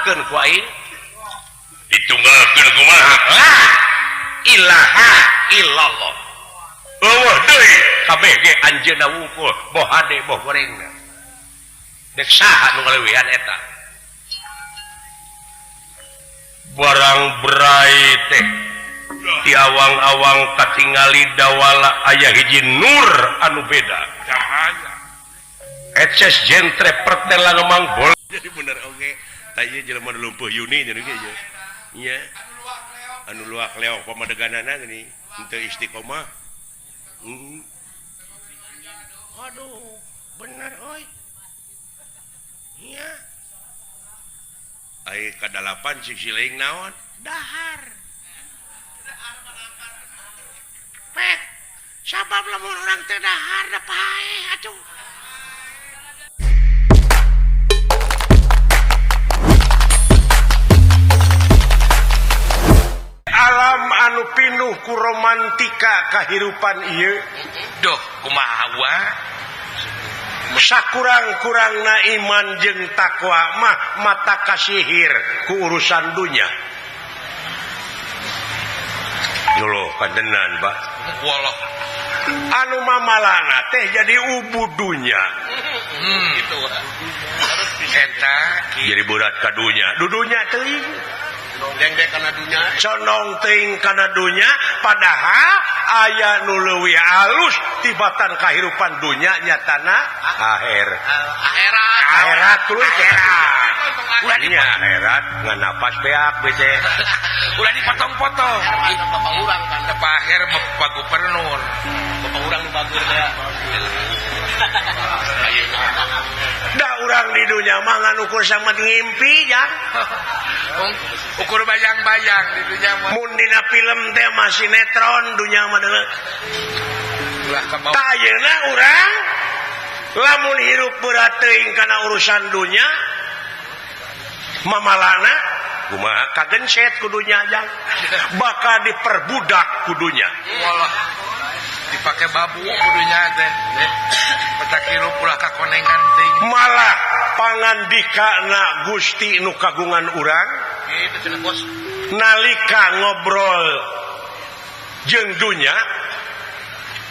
Ditunggalkeun ku aing. Ditunggalkeun kumaha? La ilaha illallah. Eueuh deui kabeh ge anjeunna wungkul, boh hade boh gorengna. Dek saha nu ngaleuwihan eta? Barang berai teh di awang-awang katingali dawala aya hiji nur anu beda. Cahaya. Eces jentre pertela ngemang bola. Jadi bener oge. Tah ieu jelema nu lumpuh Yuni nya ge ieu. Nya. Anu luak leok pamadeganana geuning henteu istiqomah. Aduh, bener euy. Nya. Ai kadalapan cik siling naon? Dahar. Pek. Sabab lamun urang teu dahar da paeh atuh. Alam anu pinuh ku romantika kahirupan ieu. Duh, kumaha wa? Sakurang-kurangna iman jeung takwa mah mata kasihir ku urusan dunya. Dulu kadenan, Pak. Walah. Anu mamalana teh jadi ubu dunya. Gitu. Eta jadi berat ka dunya. Dudunya teuing. Dengdek kana dunya. Condong teuing kana dunya padahal aya nu leuwih alus tibatan kahirupan dunya nyatana akhir. Akhirat. Akhirat tuluy Ulah nya akhirat ngan napas beak bece. Ulah dipotong-potong. Bapak urang kan Pak Aher Bapak Gubernur. Bapak urang nu bagus teh. Da urang di dunya mah ngan ukur sama ngimpi jang. Ukur bayang-bayang di dunya mah. Mun dina film teh mah sinetron dunya mah deuleu. Ulah ka Tah ayeuna urang lamun hirup berat teuing kana urusan dunya mamalana kumaha kagenset ku dunya jang. Bakal diperbudak ku dunya. Walah. Dipake babu ku dunya teh. Petak hirup ulah kakonengan teuing. Malah pangandikana Gusti nu kagungan urang kitu cenah bos. Nalika ngobrol jeung dunya,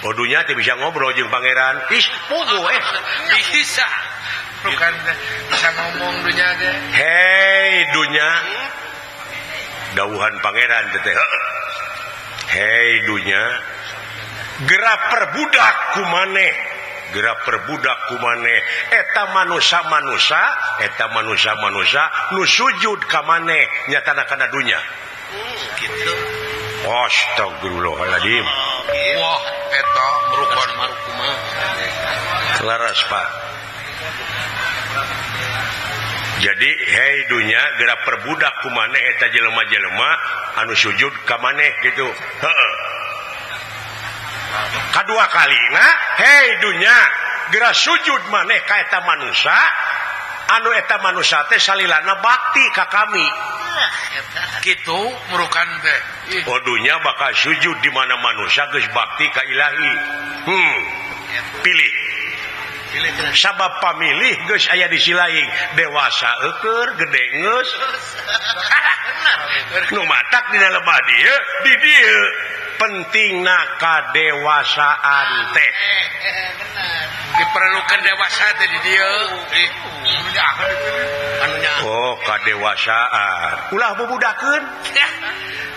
oh dunya teh bisa ngobrol jeung pangeran. Ih, puguh eh. Bisa. Bukan bisa ngomong dunya teh. Hei dunya. Dawuhan pangeran teh teh. Hei dunya. Gerak perbudak kumaneh. Gerak perbudak kumaneh. Eta manusa-manusa, eta manusa-manusa nu sujud ka maneh nyatana kana dunya. Gitu. Astagfirullahaladzim. Wah, eta merukon kumaha. Laras, Pak. Jadi hei dunya gerak perbudak kumaneh eta jelema-jelema anu sujud ka maneh gitu. Heeh. Kadua kalina hei dunya gerak sujud maneh ka eta manusa anu eta manusa teh salilana bakti ka kami. Gitu murukan teh. Oh dunya bakal sujud di mana manusia geus bakti ka ilahi. Pilih. Sabab pamilih geus aya di silaing dewasa eueur gede geus. Nu matak dina lebah dieu di dieu pentingna kadewasaan teh. Diperlukan dewasa teh di dieu. Oh kadewasaan. Ulah bubudakeun.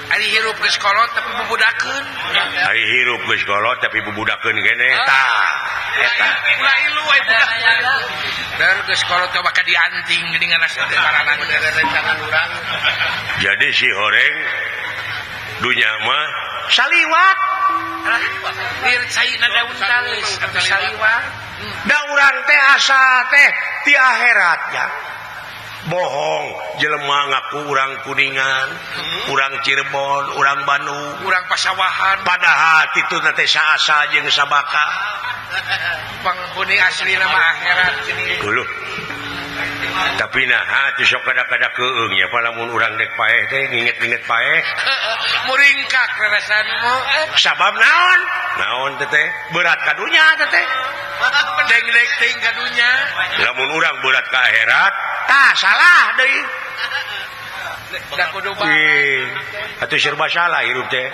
Ari hirup geus kolot tapi bubudakeun. Ari hirup geus kolot tapi bubudakeun keneh. Tah eta. Ulah ilu we budak. Dan geus kolot teh bakal dianting geuningan asa teh parana rencangan urang. Jadi si horeng dunya mah saliwat. Lir caina daun tales atuh saliwat. Da urang teh asa teh ti akhirat ya. Bohong jelema ngaku urang Kuningan, urang Cirebon, urang Bandung, urang Pasawahan. Padahal titu teh saasa jeung sabaka. Penghuni asli nama akhirat gini. Dulu. Tapi nah hati sok kada-kada keung ya lamun urang dek paeh teh nginget-nginget paeh. Muringkak rarasanmu. Sabab naon? Naon teh teh? Berat ka dunya teh teh. Dengdek teuing ka dunya. Lamun urang berat ka akhirat, Tah salah deui. Da kudu balan. Atuh serba salah hirup teh.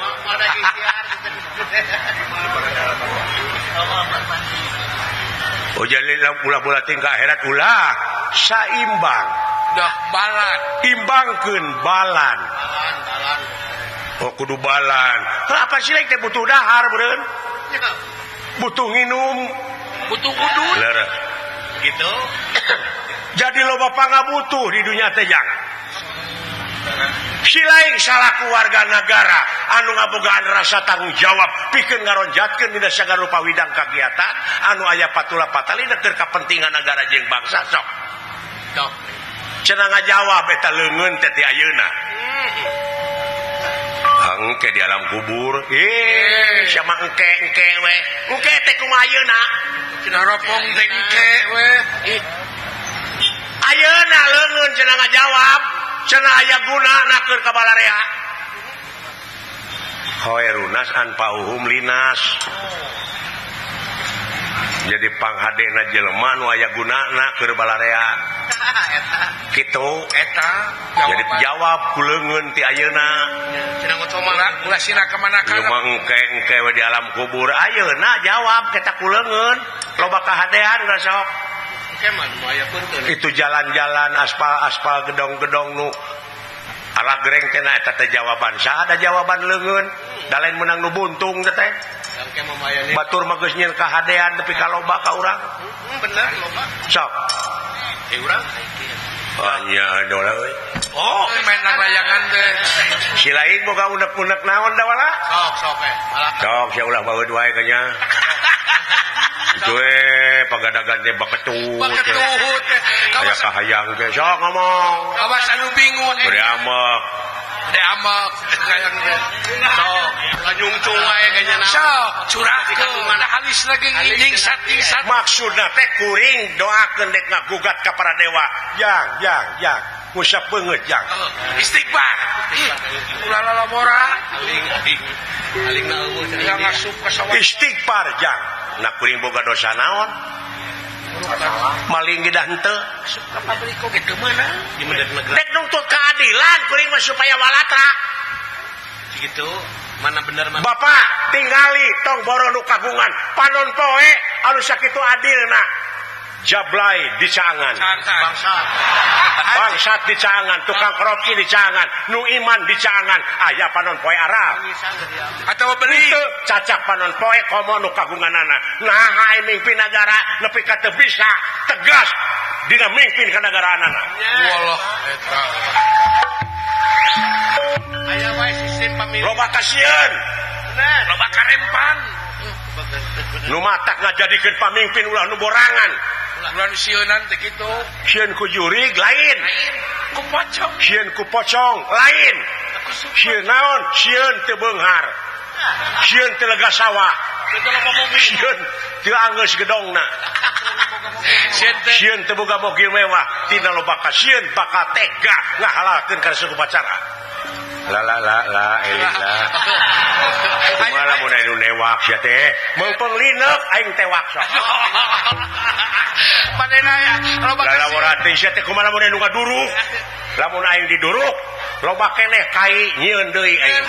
Oh jadi ulah-ulah tingkah akhirat ulah saimbang. Dah balan. Imbangkeun balan. Oh kudu balan. Apa sih teh butuh dahar beureun? Butuh nginum, butuh udun. Gitu. Jadi loba pangabutuh di dunia teh jang. Si lain salaku warga nagara anu ngabogaan rasa tanggung jawab pikeun ngaronjatkeun dina sagala rupa widang kagiatan anu aya patula patali keur kapentingan nagara jeung bangsa sok. Sok. Cenah ngajawab eta leungeun teh ti ayeuna. Engke di alam kubur. Siapa engke engke we. Engke teh kumaha ayeuna? Cenah ropong teh engke we. Ayeuna leungeun cenah ngajawab. Cenah aya guna keur ka balarea. Khairunas anfa'uhum linas. Jadi panghadena jelema nu aya gunana keur balarea. Kitu eta jadi jawab ku leungeun ti ayeuna. Cenah ngocoma ulah sina ka mana kana. Ieu mah engke-engke we di alam kubur ayeuna jawab kita ku leungeun. Loba kahadean geus sok. Itu jalan-jalan aspal-aspal gedong-gedong nu ala gereng teh na eta teh jawaban saha da jawaban leungeun da lain meunang nu buntung teh teh. Batur mah geus nyieun kahadean nepi ka loba ka urang. Bener loba. Sok. Urang. Nya dola euy. Oh, main layangan teh. Si lain boga unek-unek naon da wala? Sok sok eh. Sok sia ulah baeud wae kanya. Itu pagadagan teh baketut. Baketut teh. Aya kahayang teh sok ngomong. Kawas anu bingung. Bade amek. Bade amek kahayang teh. Sok lanyungcung wae kanya naon. Sok curahkeun mana halis lagi nyingsat-nyingsat. Maksudna teh kuring doakeun dek ngagugat ka para dewa. Jang, jang, jang. Ngusap beungeut jang. Istighfar. Ulah lalabora. Aling aling na eueuh cenah ngasup ka sawah. Istighfar jang. Nah kuring boga dosa naon? Maling ge dah henteu. Asup ka pabrik oge teu meunang. Dek nuntut keadilan kuring mah supaya walatra. Gitu. Mana bener mana. Bapak tingali tong boro nu kagungan panon poe anu sakitu adilna. Jablay di caangan. Bangsat. Bangsat di caangan, tukang keroki di caangan, nu iman di caangan, aya panon poe Arab. Atawa beli teu cacak panon poe komo nu kagunganana. Naha ai mingpin nagara nepi ka teu bisa tegas dina mingpin ka nagaraanana. Wallah eta. Aya wae sistem pamilih. Loba kasieun. Bener. Loba karempan. Nu matak ngajadikeun pamimpin ulah nu borangan. Ulah nu sieunan teh kitu. Sieun ku jurig lain. Ku pocong. Sieun ku pocong lain. Sieun naon? Sieun teu beunghar. Sieun teu lega sawah. Sieun teu anggeus gedongna. Sieun teu boga mobil mewah. Tina loba kasieun bakal tega ngahalalkeun kana suku pacara. La la la la eling la. Kumaha lamun anu newak sia teh? Meungpeung lineuk aing tewak sok. Manehna ya loba kasieun. Lalawara teh sia teh kumaha lamun anu ngaduruk? Lamun aing diduruk, loba keneh kai nyieun deui aing.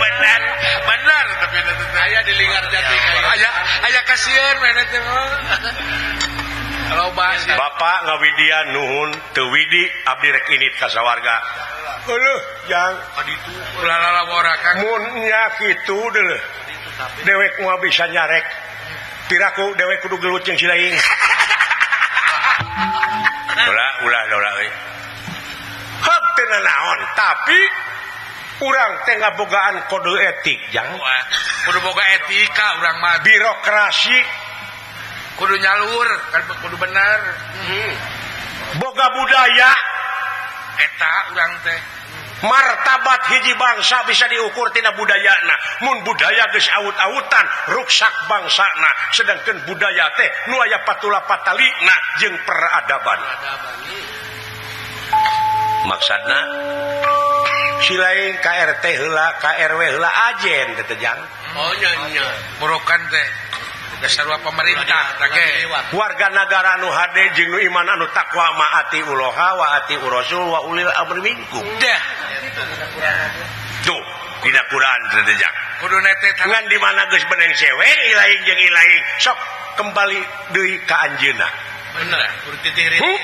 Bener, bener tapi teh aya di Linggar Jati aya aya kasieun manehna teh. Bapak ngawidian nuhun teu widi abdi rek init ka sawarga. Euleuh jang kaditu ulah lalawora Kang. Mun nya kitu deuleuh. Dewek moal bisa nyarek. Piraku dewek kudu gelut jeung si lain. Ulah ulah ulah euy. Heug teu nanaon tapi urang teh ngabogaan kode etik jang. Kudu boga etika urang mah. Birokrasi kudu nyalur kan kudu bener. Boga budaya eta urang teh martabat hiji bangsa bisa diukur tina budayana. Mun budaya geus awut-awutan ruksak bangsana, sedangkan budaya teh nu aya patula patalina jeung peradaban. Maksudna si lain KRT heula KRW heula ajen teh jang. Oh nya nya morokan teh. Sarua pemerintah teh warga nagara anu hade jeung nu iman anu takwa maati uloha wa ati urasul wa ulil amri minkum. Dah. Tuh, dina Quran teh jang. Kudu nete ngan di mana geus beneng seweng ilaing jeung ilaing sok kembali deui ka anjeunna. Bener, kudu titih ritih.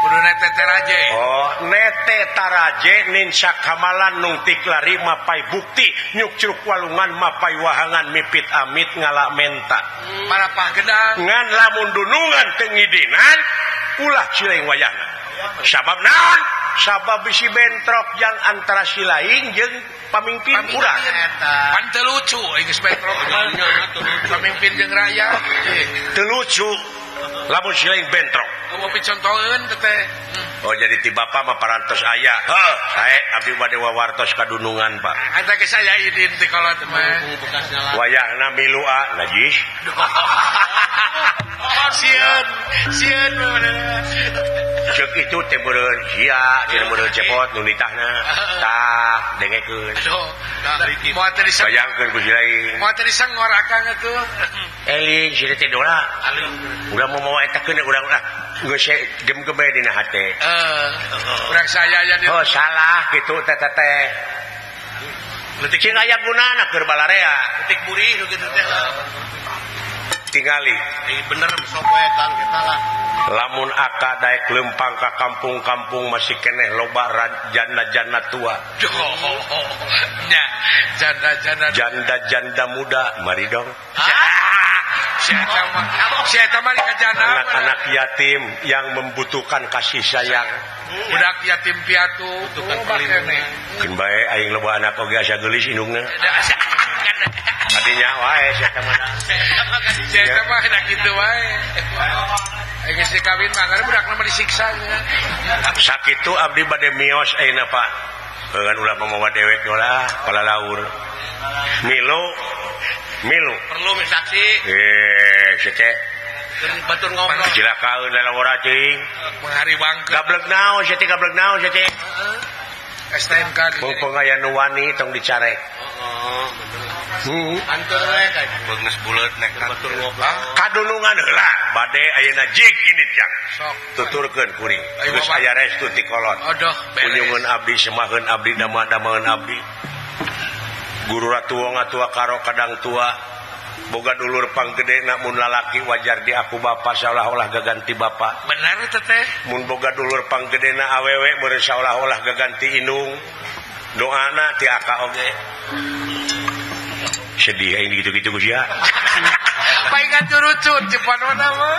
Kudu nete taraje. Oh, nete taraje ninsa kamalan nungtik lari mapai bukti nyukcruk walungan mapai wahangan mipit amit ngala menta. Marapah gedang. Ngan lamun dunungan teu ngidinan ulah silaing wayahna. Sabab naon? Sabab bisi bentrok yang antara silaing jeung pamimpin urang. Pan teu lucu geus bentrok. Pamimpin jeung rakyat. Teu lucu. Lamun silaing bentrok. Mau picontoheun teh. Oh jadi ti bapa mah parantos aya. Heuh, sae abdi bade wawartos kadunungan, Pak. Eta ge saya idin ti kolot mah. Wayahna milu a najis. Sieun, sieun Ceuk itu teh meureun sia, teh meureun cepot nu nitahna. Tah, dengekeun. Aduh, moal teh diseng. Bayangkeun ku silaing. Moal teh disengor akang atuh. Eling si teh dola. Urang mau mawa eta keun urang ah geus gemgeme dina hate. Urang saya aya di. Oh salah kitu teh teh. Leutik cing aya gunana keur balarea. Leutik burih nu kitu teh. Tingali. Bener sok we Kang eta lah. Lamun aka daek lempang ka kampung-kampung masih keneh loba janda-janda tua. Nya, janda-janda janda-janda muda, mari dong. Anak-anak yatim yang membutuhkan kasih sayang. Budak yatim piatu, keun bae aing loba anak oge asa geulis indungna. Tadinya wae sia teh mah. Sia teh mah da kitu wae. Geus dikawin mah ngare budakna mah disiksa nya. Sakitu abdi bade mios ayeuna Pak. Heuan ulah mamawa dewek lah palalaur. Milu milu perlu saksi. Sia teh batur ngobrol. Cilakaeun lalawara cing. Menghariwangkeun. Gablek naon sia teh gablek naon sia teh. STMK mumpung aya nu wani tong dicarek. Heeh, bener. Antur we ka geus buleut nek batur ngobrol. Kadulungan heula bade ayeuna jig ini jang. Sok tuturkeun kuring. Geus aya restu ti kolot. Aduh, kunjungan abdi semaheun abdi dama-damaeun abdi. Guru ratu wong atua karo kadang tua. Boga dulur panggedena mun lalaki wajar di aku bapa seolah-olah gaganti bapa. Benar teh teh. Mun boga dulur panggedena awewe meureun seolah-olah gaganti indung. Doana ti aka oge. Sedih aing gitu-gitu ku sia. Paingan curucut cepat mana mah.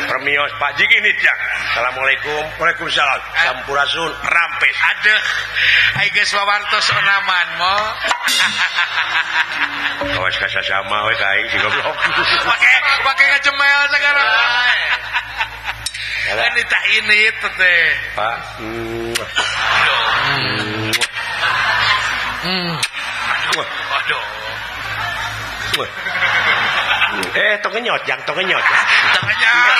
Permios Pak Jig ini jang. Assalamualaikum. Waalaikumsalam. Sampurasun rampes. Aduh. Ai geus wawartos onaman mo. Awas ka sasama we ka aing si goblok. Pake ngajemel sekarang. Kan tah ini teh. Pak. Aduh. Tong ngenyot, jang tong ngenyot. Tong ngenyot.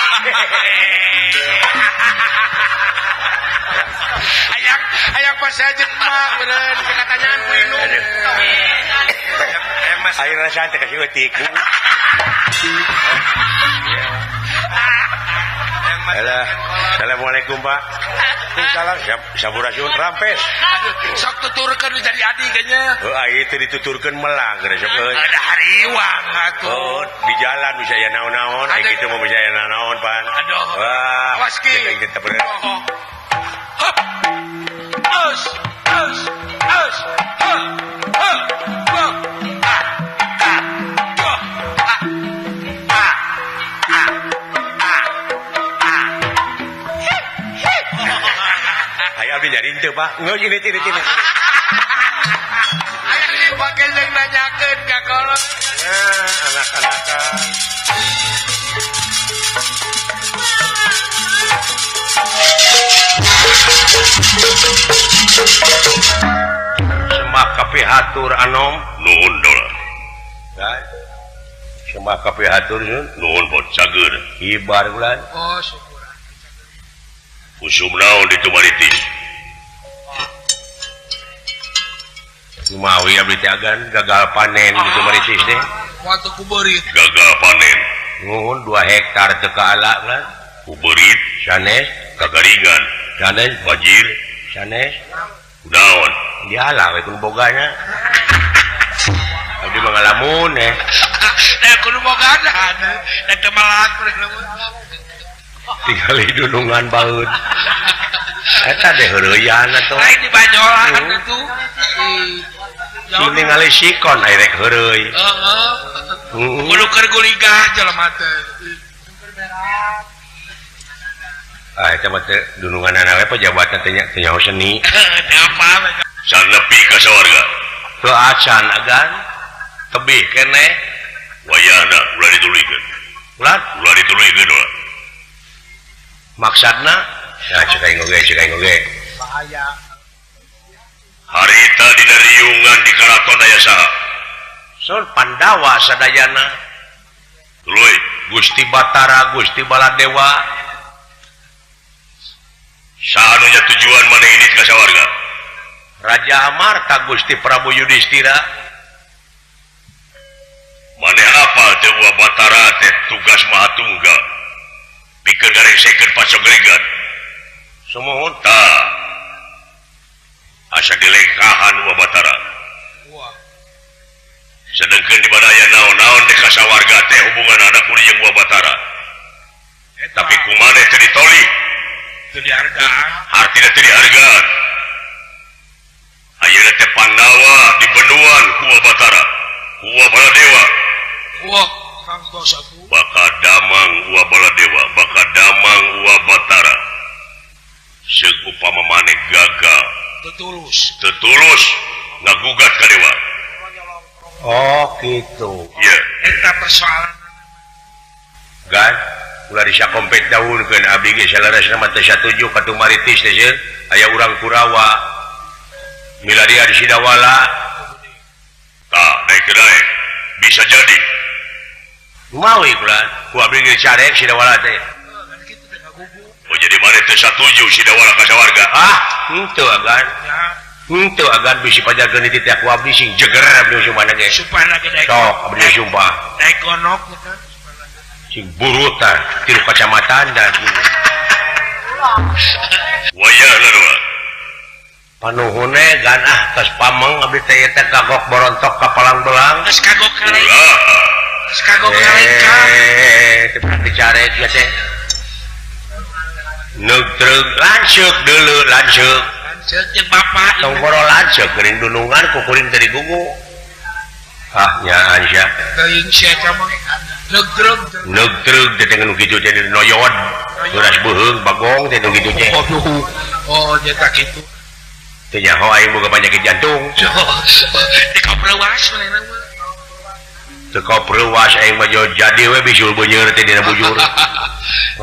Hayang hayang pas aja emak bener katanyaan ku indung. Hayang mas. Aing rasa teh kasih eutik. Alah, assalamualaikum Pak. Salam, sampurasun rampes. Aduh, sok tuturkeun jadi adi kayaknya. Heuh, ai teu dituturkeun melang geus sok euy. Ada hariwang atuh. Oh, di jalan bisa aya naon-naon, ai kitu mah bisa aya naon-naon pan. Aduh. Wah, awas ki. Kita bener. Hop. Aus, aus, aus. Ha, ha, ha. A, a, a, a, a, a, a. Ayo abdi nyari teu Pak. Ngeus ini ini ini. Ayo dipake jeung nanyakeun ka kolot. Ya, anak-anakan. Semah kapihatur anom nuhun dola. Semah kapihatur nuhun pot cager. Hibar bulan. Oh, syukur. Usum naon di Tumaritis. Mawi abdi teh agan gagal panen di Tumaritis teh. Waktu ku beurit gagal panen. Nuhun 2 hektar teu kaala kan. Ku beurit sanes kagaringan, sanes banjir, sanes kunaon? Diala we kudu bogana. Abdi mah ngalamun eh. Kudu bogana. Da teu malak Tinggal dunungan baeud. Eta deh heureuyan atuh. Lain di banyolan atuh. Ningali sikon aya rek heureuy. Heeh. Kudu keur guligah jelema teh. Ah eta mah teh dununganana we pejabatna teh nya teu nyaho seni. Teu apa. Can nepi ka sawarga. Teu acan agan. Tebih keneh. Wayahna ulah dituluykeun. Ulah? Ulah dituluykeun ulah. Maksudna ya cek aing oge, cek aing oge. Bahaya. Harita dina riungan di karaton aya saha? Sun Pandawa sadayana. Tuluy Gusti Batara, Gusti Baladewa. Saha nu nya tujuan maneh ini ka sawarga? Raja Amarta Gusti Prabu Yudhistira. Maneh apal teh Wa Batara teh tugas Maha Tunggal. Pikeun garengsekeun pacogregan. Sumuhun tah. Asa dilengkahan Wa Batara. Wah. Sedengkeun di mana aya naon-naon di kasawarga teh hubungan anak kudu jeung Wa Batara. Tapi kumaneh teu ditoli? Teu dihargaan. Hartina teu dihargaan. Ayeuna teh Pandawa di benduan ku Wa Batara, ku Wa Baladewa. Wah, kantos atuh. Baka damang Wa Baladewa, baka damang Wa Batara. Seug upama maneh gagal, tetulus. Tetulus ngagugat ka dewa. Oh, gitu. Iya. Eta persoalan. Gan, ulah disakompet daunkeun abdi ge saleresna mah teu satuju ka tumaritis teh sieun aya urang Kurawa. Miladia di Sidawala. Tah, daek teu daek. Bisa jadi. Mawi kula, ku abdi ge carek Sidawala teh. Oh, jadi maneh teu satuju Sidawala ka sawarga? Ah, henteu agan. Henteu agan bisi pajarkeun di teh ku abdi sing jeger abdi sumpahna ge. Sumpahna ge daek. Sok abdi sumpah. Daek gonok teh. Sing burut tah tilu kacamatan dan. Wayahna doa. Panuhune gan ah tos pameng abdi teh ieu teh kagok borontok ka palang-belang. Geus kagok kalengka. Geus kagok kalengka. Teh dicarek ieu teh. Neug-treug lanceuk deuleu lanceuk. Lanceuk jeung bapak. Tong boro lanceuk geuning dunungan ku kuring teh digugu. Ah nya sia. Teuing sia eta mah. Neug-treug. Neug-treug teh nu kitu teh noyod. Beras beuheung bagong teh nu kitu teh. Oh, nya tah kitu. Teu nyaho aing boga penyakit jantung. Teu kapreuwas manehna mah. Teu kapreuwas aing mah jadi we bisul beuneur teh dina bujur.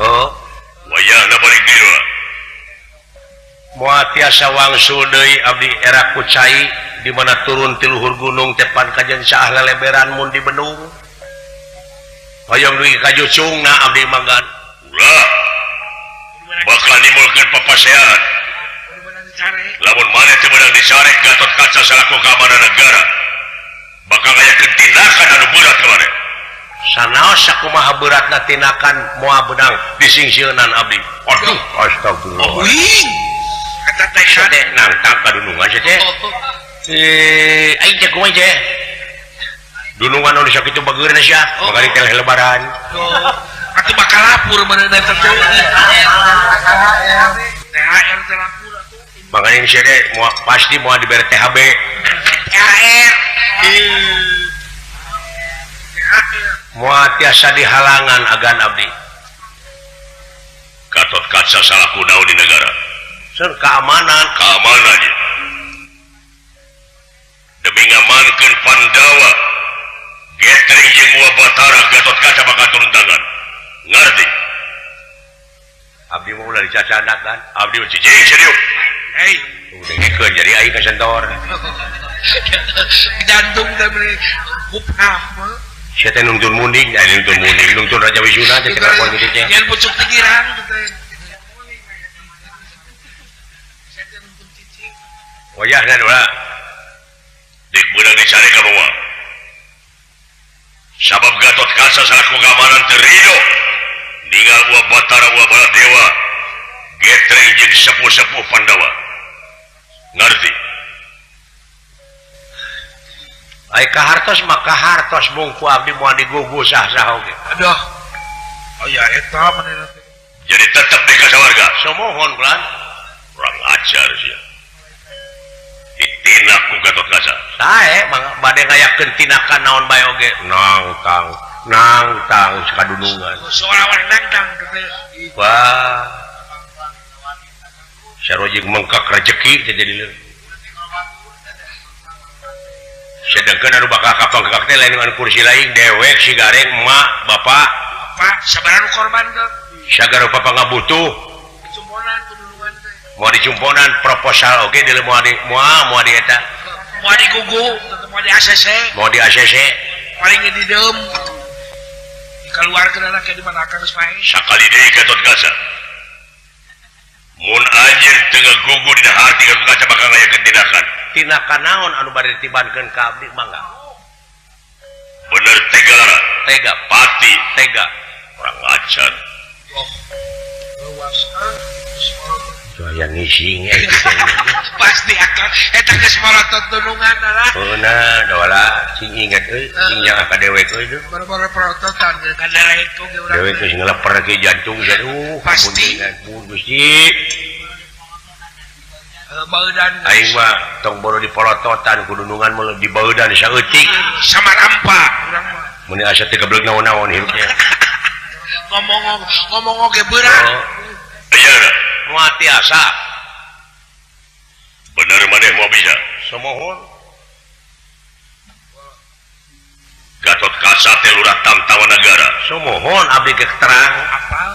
Oh, wayahna balik deui. Moal tiasa wangsul deui abdi era ku cai di mana turun ti luhur gunung teh pan kajen saah leleberan mun di bendung. Hoyong dugi ka jucungna abdi manggan. Ulah. Bakal nimbulkeun papasean. Lamun maneh teu meunang dicarek Gatot Kaca salaku keamanan negara bakal aya tindakan anu berat ka maneh. Sanaos sakumaha beratna tindakan moal beunang disingsieunan abdi. Aduh, astagfirullah. Oh, uing. Eta teh teh nangtang ka dunungan sia teh. Aing teh kumaha teh? Dunungan anu sakitu bageurna sia, bakal teh lebaran. Atuh bakal lapur manehna teh. THR teh lapur. Makanya ini saya mau, pasti mau diberi THB THR mau tiasa dihalangan agan abdi Gatot Kaca salaku daun di negara Sen, keamanan keamanannya demi ngamankeun Pandawa getring jeung Wa Batara Gatot Kaca bakal turun tangan ngarti abdi mau ulah dicacanak kan abdi mah cicing serius. Hei, udah jadi aing kasentor. Jantung teh beli kupaf. Sia teh nungtun munding, aya nungtun munding, nungtun Raja Wisuna teh kelakuan kitu teh. Nyen pucuk pikiran teh. Wayahna doa. Dik beunang dicari ka bawa. Sabab Gatot Kaca salaku keamanan teu rido ninggal Wa Batara Wa Baladewa getreng jeung sepuh-sepuh Pandawa. Ngerti? Ai kahartos mah kahartos mungku abdi moal digugu sah-sah oge. Aduh. Oh ya eta manehna teh. Jadi tetep di kasawarga. Somohon bulan. Kurang ajar sia. Ditindak ku Gatot Kaca. Sae bade ngayakeun tinakan naon bae oge. Nangtang, nangtang sakadunungan. Soalna nangtang teh. Wah. Sarua jeung mengkak rejeki teh jadi leuh. Sedangkan anu bakal kapangkak teh lain anu kursi lain dewek si gareng emak bapak. Bapak sabaraha nu korban teh? Sagara papa ngabutuh. Dicumponan kudunungan teh. Moal dicumponan proposal oge deuleu moal di moal moal di eta. Moal digugu, moal di ACC. Moal di ACC. Paling di deum. Dikaluarkeun anak di mana akang geus paeh. Sakali deui Gatot Kaca. Mun anjeun teu ngagugu dina harti Gatot Kaca bakal ngayakeun tindakan. Tindakan naon anu bade ditibankeun ka abdi mangga. Bener tega lara. Tega pati tega. Kurang ajar. Oh. Luas ah. Yang ngising eh pasti akan eta geus morotot dunungan lah. Heuna dola cing inget euy cing yang ka dewek euy tuh. Boro-boro porototan ka dewek oge urang. Dewek geus ngeleper ke jantung aduh. Pasti. Gusti. Baudan aing mah tong boro diporototan ku dunungan mah dibaudan saeutik. Samarampa urang mah. Mun asa teu geblek naon-naon hirupnya. Ngomong oge beurang. Iya. Moal tiasa. Bener maneh moal bisa. Somohon. Gatot Kaca teh lurah Tamtawa Nagara. Somohon abdi ge terang. Apal?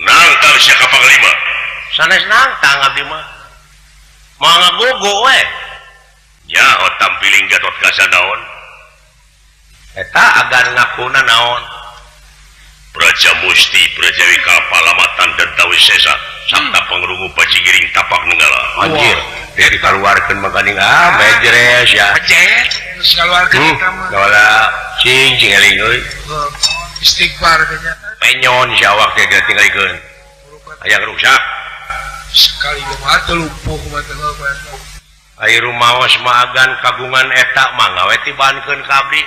Nangtang sia ka panglima. Sanes nangtang abdi mah. Moal ngagugu we. Nyaho tampiling Gatot Kaca naon? Eta agan ngakuna naon? Praja Musti Prajawi Kapalamatan dan Tawisesa sabta pangrungu pajigiring tapak nenggala. Anjir, dia dikaluarkeun mah geuning ah bejres ya. Bejet, geus kaluarkeun eta mah. Dola cing cing eling euy. Istighfar nya. Penyon si awak teh ditinggalikeun. Aya rusak. Sekali mah teu lumpuh mah teh. Ai rumaos mah agan kagungan eta mangga we tibankeun ka abdi.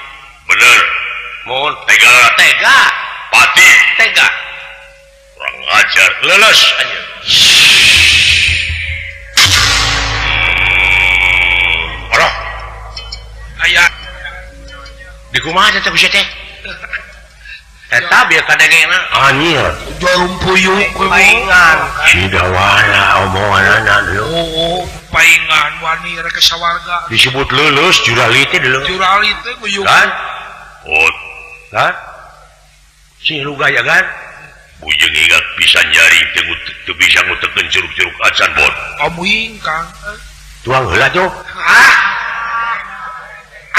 Bener. Mun tega tega. Pati tega. Kurang ajar leles anjir. Aduh. Aya. Di kumaha teh teh teh? Eta bieu kadengena anjir. Jarum puyuh paingan. Sidawala omonganana deui. Oh, paingan wani rek sawarga. Disebut leuleus jurali teh deuleu. Jurali teh guyuh. Kan? Oh. Kan? Si ruga ya kan? Bujeng ingat bisa nyari teu bisa ngutekeun curug-curug acan bot. Amuing Kang. Tuang heula tuh. Ah.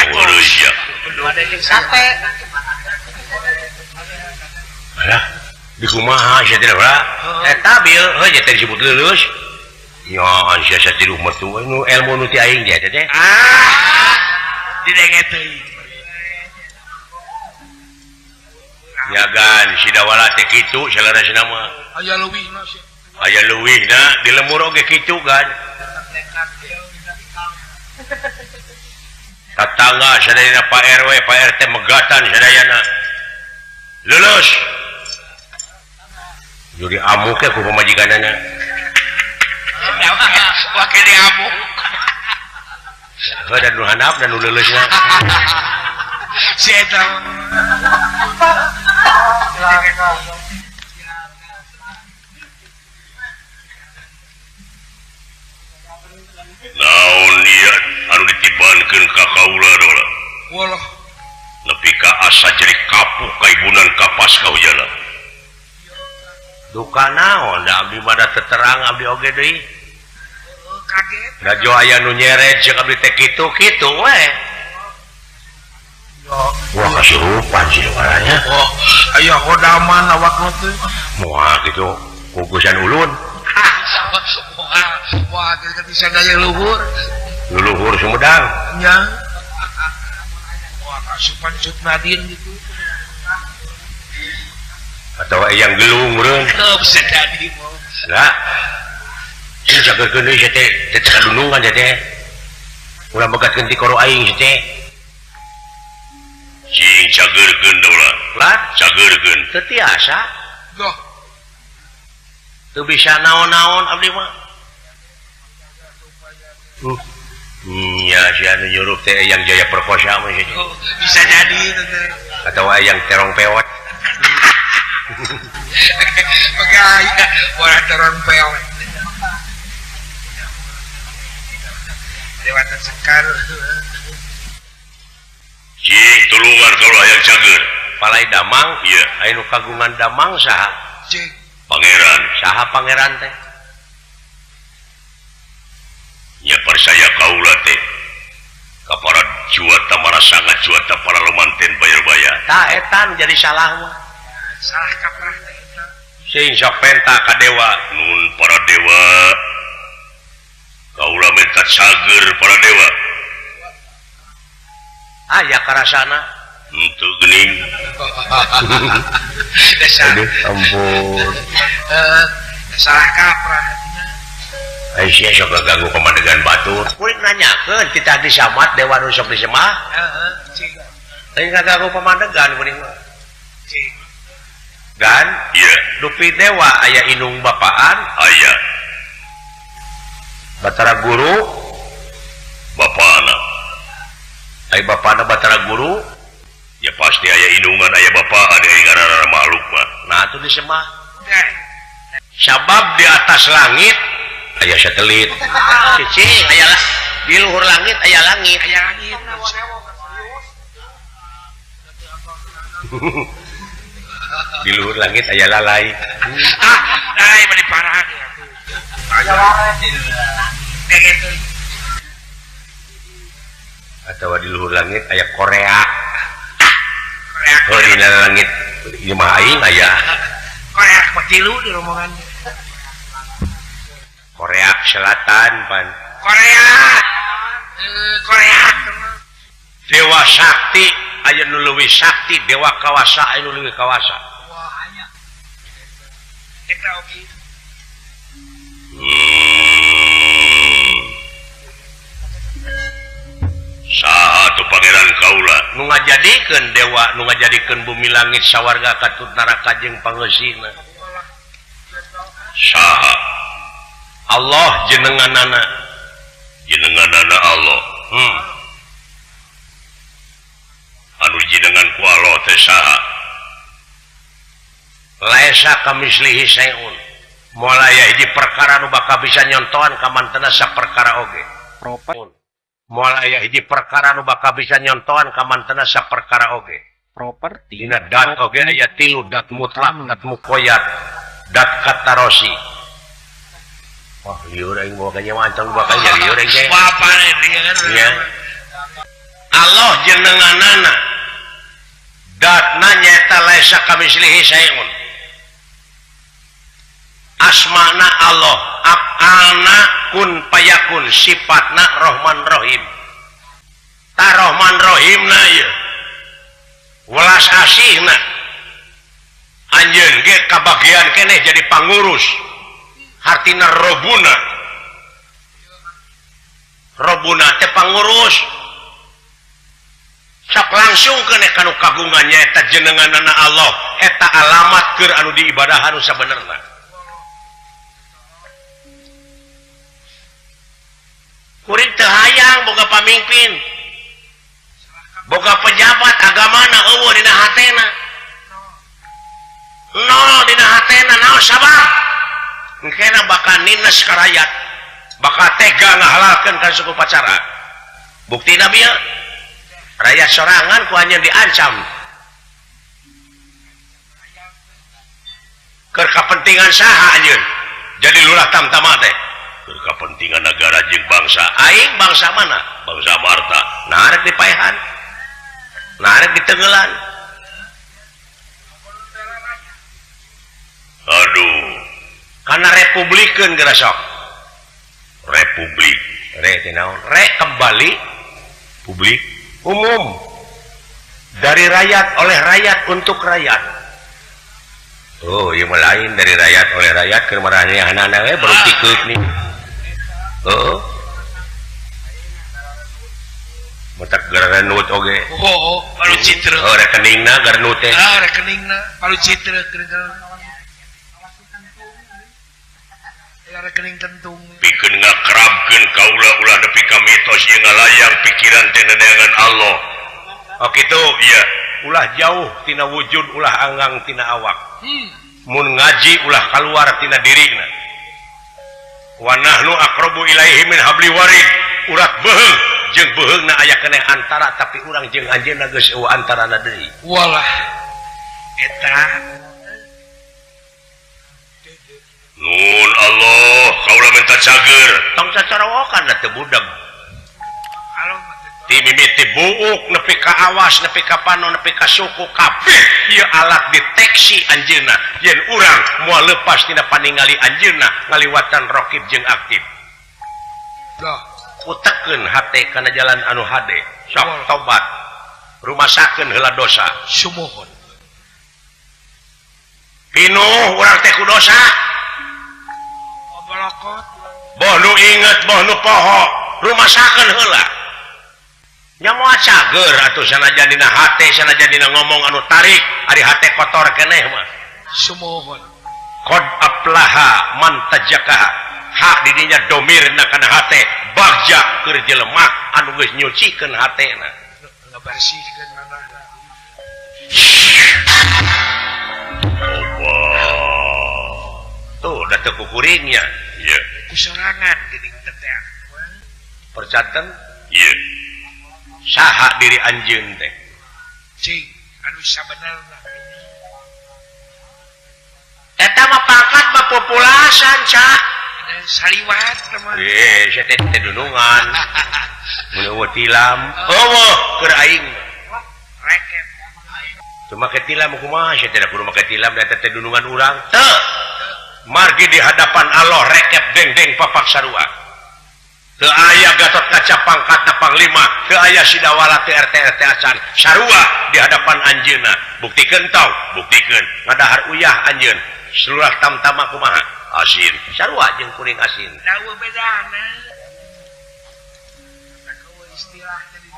Ngeureus ya. Ada jeung sate. Alah, di kumaha sia teh heula? Eta bieu heuh nya teh disebut leuleus. Nya sia satiruh metu nu ilmu nu ti aing teh teh. Ah. Didenge teuing. Ya gan sidawala teh kitu salarasna mah. Aya leuwihna sia. Aya leuwihna di lemur oge kitu gan. Tatangga sadayana Pak RW, Pak RT megatan sadayana. Lulus. Jadi amuk ku pamajikanana. Wakil diamuk. Heuh dan nu handap dan nu leuleusna. Si eta naon ieu anu ditibankeun ka kaula dola. Walah. Nepi ka asa jadi kapuk kaibunan kapas kaujana. Duka naon da abdi mah da teterang abdi oge deui. Kaget. Da jo aya nu nyeret jeung abdi teh kitu-kitu we. Wah kasurupan sih waranya. Oh, aya hodaman awak mah teh. Moal kitu kukusan ulun. Wah, wah kitu bisa daya luhur. Luhur Sumedang. Nya. Wah Asupan Cut Nadine gitu. Atau yang gelung meureun. Oh, bisa jadi mau. Lah. Sing jageurkeun deui teh teh kadunungan teh. Ulah megatkeun ti koro aing teh. Sing cageurkeun ulah. Lah, cageurkeun. Teu tiasa. Goh. Teu bisa naon-naon abdi mah. Ya, si anu nyuruh teh yang jaya perkosa mah sih. Oh, bisa jadi itu teh. Atau yang terong pewot. Pegaya, orang terong pewot. Lewatan sekar. Cing tulungan kalau hayang cager. Palai damang, iya. Aya nu kagungan damang saha? Cing. Pangeran. Saha pangeran teh? Ya percaya kaula teh. Kapara juata marasanga juata para lumanten bayar-bayar. Tah etan jadi salah mah. Salah kaprah teh eta. Sing sok penta ka dewa. Nun para dewa. Kaula minta cager para dewa. Aya karasana. Henteu geuning. Aduh, ampun. Salah kaprah. Aisyah sok ganggu pemandangan batur. Kuring nanyakeun kita di samat dewa nu sok disemah. Heeh, cing. Lain ngaganggu pemandangan kuring mah. Cing. Dan iya, dupi dewa aya indung bapaan, aya. Batara guru, bapana. Aya bapana Batara guru, ya pasti aya indungan aya bapaan aya ngaranna makhluk mah. Nah atuh disemah. Sabab di atas langit aya satelit. Cicing aya di luhur langit aya langit. Aya langit. Di luhur langit aya lalai. Ah, lalai mah diparah ya. Atau di luhur langit aya Korea. Korea. Oh, di langit imah aing aya. Korea mah tilu di rombongan. Korea Selatan pan. Korea. Korea. Dewa Sakti aya nu leuwih sakti, dewa kawasa aya nu leuwih kawasa. Wah, aya. Eta oge. Saha tuh pangeran kaula nu ngajadikeun dewa, nu ngajadikeun bumi langit sawarga katut neraka jeung pangeusina. Saha? Allah jenenganana. Jenenganana Allah. Anu jenengan ku Allah teh saha? Laisa kamislihi syai'un. Moal aya hiji perkara nu bakal bisa nyontohan ka mantena saperkara oge. Proper. Moal aya hiji perkara nu bakal bisa nyontohan ka mantena saperkara oge. Properti. Dina dat oge aya tilu, dat mutlak, dat muqayyad, dat katarosi. Wah, liur aing bawa kanya mancang bakal nya liur aing teh. Bapak ya. Allah jenenganana. Datna nyaeta laisa kamislihi syai'un. Asmana Allah, af'alna kun payakun, sifatna Rahman Rahim. Ta Rahman Rahimna ieu. Welas asihna. Anjeun ge kabagian keneh jadi pangurus. Hartina robuna. Robuna teh pangurus. Sok langsung keneh kanu kagungan nyaeta jenenganana Allah, eta alamat keur anu diibadahan nu sabenerna. Kuring teu hayang boga pamimpin, boga pejabat agamana eueuh dina hatena. Nol dina hatena naon sabab? Engkena bakal nines ka rakyat, bakal tega ngahalalkeun ka suku pacara. Buktina bieu rakyat sorangan ku anjeun diancam. Keur kapentingan saha anjeun? Jadi lurah tamtama teh. Keur kapentingan negara jeung bangsa. Aing bangsa mana? Bangsa Marta. Nah rek dipaehan. Nah rek ditengelan. Aduh. Karena republikeun geura sok. Republik. Re teh naon? Re kembali publik umum. Dari rakyat oleh rakyat untuk rakyat. Oh, ieu mah lain dari rakyat oleh rakyat keur maranehanana we baru tikeuk nih. Heeh. Matak garanut oge. Oh, baru citra. Oh, rekeningna garanut teh. Ah, rekeningna baru citra keur. Ya rekening kentung. Pikeun ngakrabkeun kaula ulah nepi ka mitos ieu ngalayang pikiran teh neneangan Allah. Oh kitu iya. Ulah jauh tina wujud, ulah anggang tina awak. Mun ngaji ulah kaluar tina dirina. Wa nahnu aqrabu ilaihi min habli warid. Urat beuheung jeung beuheungna aya keneh antara tapi urang jeung anjeunna geus eueuh antarana deui. Walah. Eta Nun Allah, kaula minta cager. Tong cacarawokan da teu budeg. Ti mimiti buuk nepi ka awas nepi ka panon nepi ka suku kabeh ieu alat deteksi anjeunna yen urang moal lepas tina paningali anjeunna ngaliwatan rokib jeung aktif. Utekeun hate kana jalan anu hade sok tobat rumasakeun heula dosa sumuhun pinuh urang teh ku dosa boh nu inget boh nu poho rumasakeun heula nya moal cager atuh sanajan dina hate sanajan dina ngomong anu tarik ari hate kotor keneh mah sumuhun qad aflaha man tajakaha hak didinya domirna kana hate bagja keur jelema anu geus nyucikeun hatena ngabersihkeun manahna. Allah tuh da teu kukuringnya ieu kusorangan geuning teh percanten ieu saha diri anjeun teh cing anu sabenerna eta mah pangkat mah populasan cak saliwat mah sia teh teh dunungan mun eueuh tilam eueuh keur aing reket teu make tilam kumaha sia teh da kudu make tilam da teh dunungan urang teu margi di hadapan Allah rekep deng-deng papak sarua. Teu aya Gatot Kaca pangkatna panglima, teu aya Sidawala teu RT RT acan, sarua di hadapan anjeunna. Buktikeun tong, buktikeun. Ngadahar uyah anjeun, seluruh tamtama kumaha? Asin. Sarua jeung kuring asin. Dawa bedana.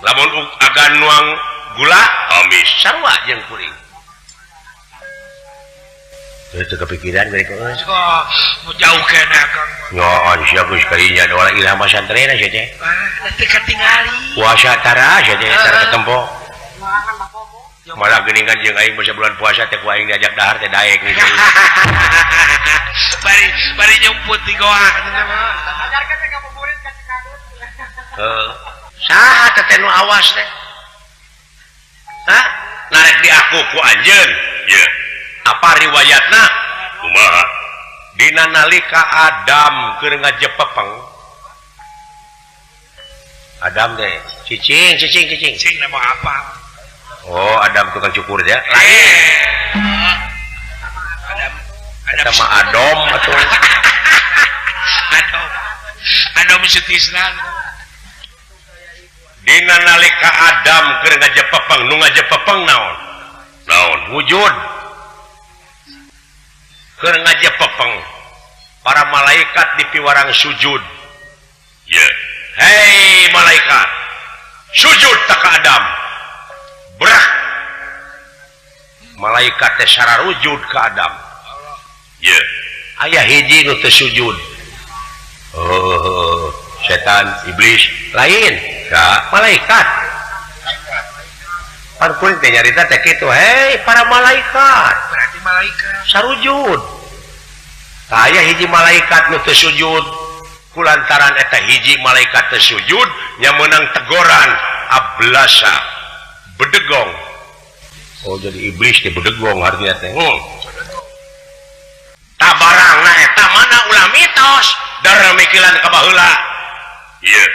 Lamun agan nuang gula, amis. Sarua jeung kuring. Itu kepikiran dari kau. Oh, mau jauh kena kang. Ngon, sia geus kalinya doa ilham santrena sia teh. Ah, teu katingali. Puasa tara sia teh tara ketempo. Malah geuning kan jeung aing basa bulan puasa teh ku aing diajak dahar teh daek nih. Bari bari nyumput di goa. Ajarkeun teh ngabuburit ka Cikadut. Heuh. Saha teh nu awas teh? Hah? Narek di aku ku anjeun. Ieu. Apa riwayatna? Kumaha? Dina nalika Adam keur ngajepepeng. Adam teh cicing cicing cicing. Cicing nama apa? Oh, Adam tukang cukur ya. Lain. Adam Adam sama Adom atau Adom. Adom Sutisna. Dina nalika Adam keur ngajepepeng, nu ngajepepeng naon? Naon? Wujud. Keur ngajepepeng para malaikat di piwarang sujud. Ye. Hei malaikat, sujud tak ka Adam. Brah. Malaikat teh sararujud ka Adam. Ye. Aya hiji nu teu sujud. Oh, setan, iblis, lain. Ka malaikat. Pan kuring teh nyarita teh kitu, hei para malaikat. Berarti malaikat sarujud. Aya hiji malaikat nu teu sujud. Kulantaran eta hiji malaikat teu sujud nya meunang tegoran ablasa bedegong. Oh jadi iblis teh bedegong artinya teh. Tabarangna eta mana ulah mitos darah mikiran ka baheula. Ieu.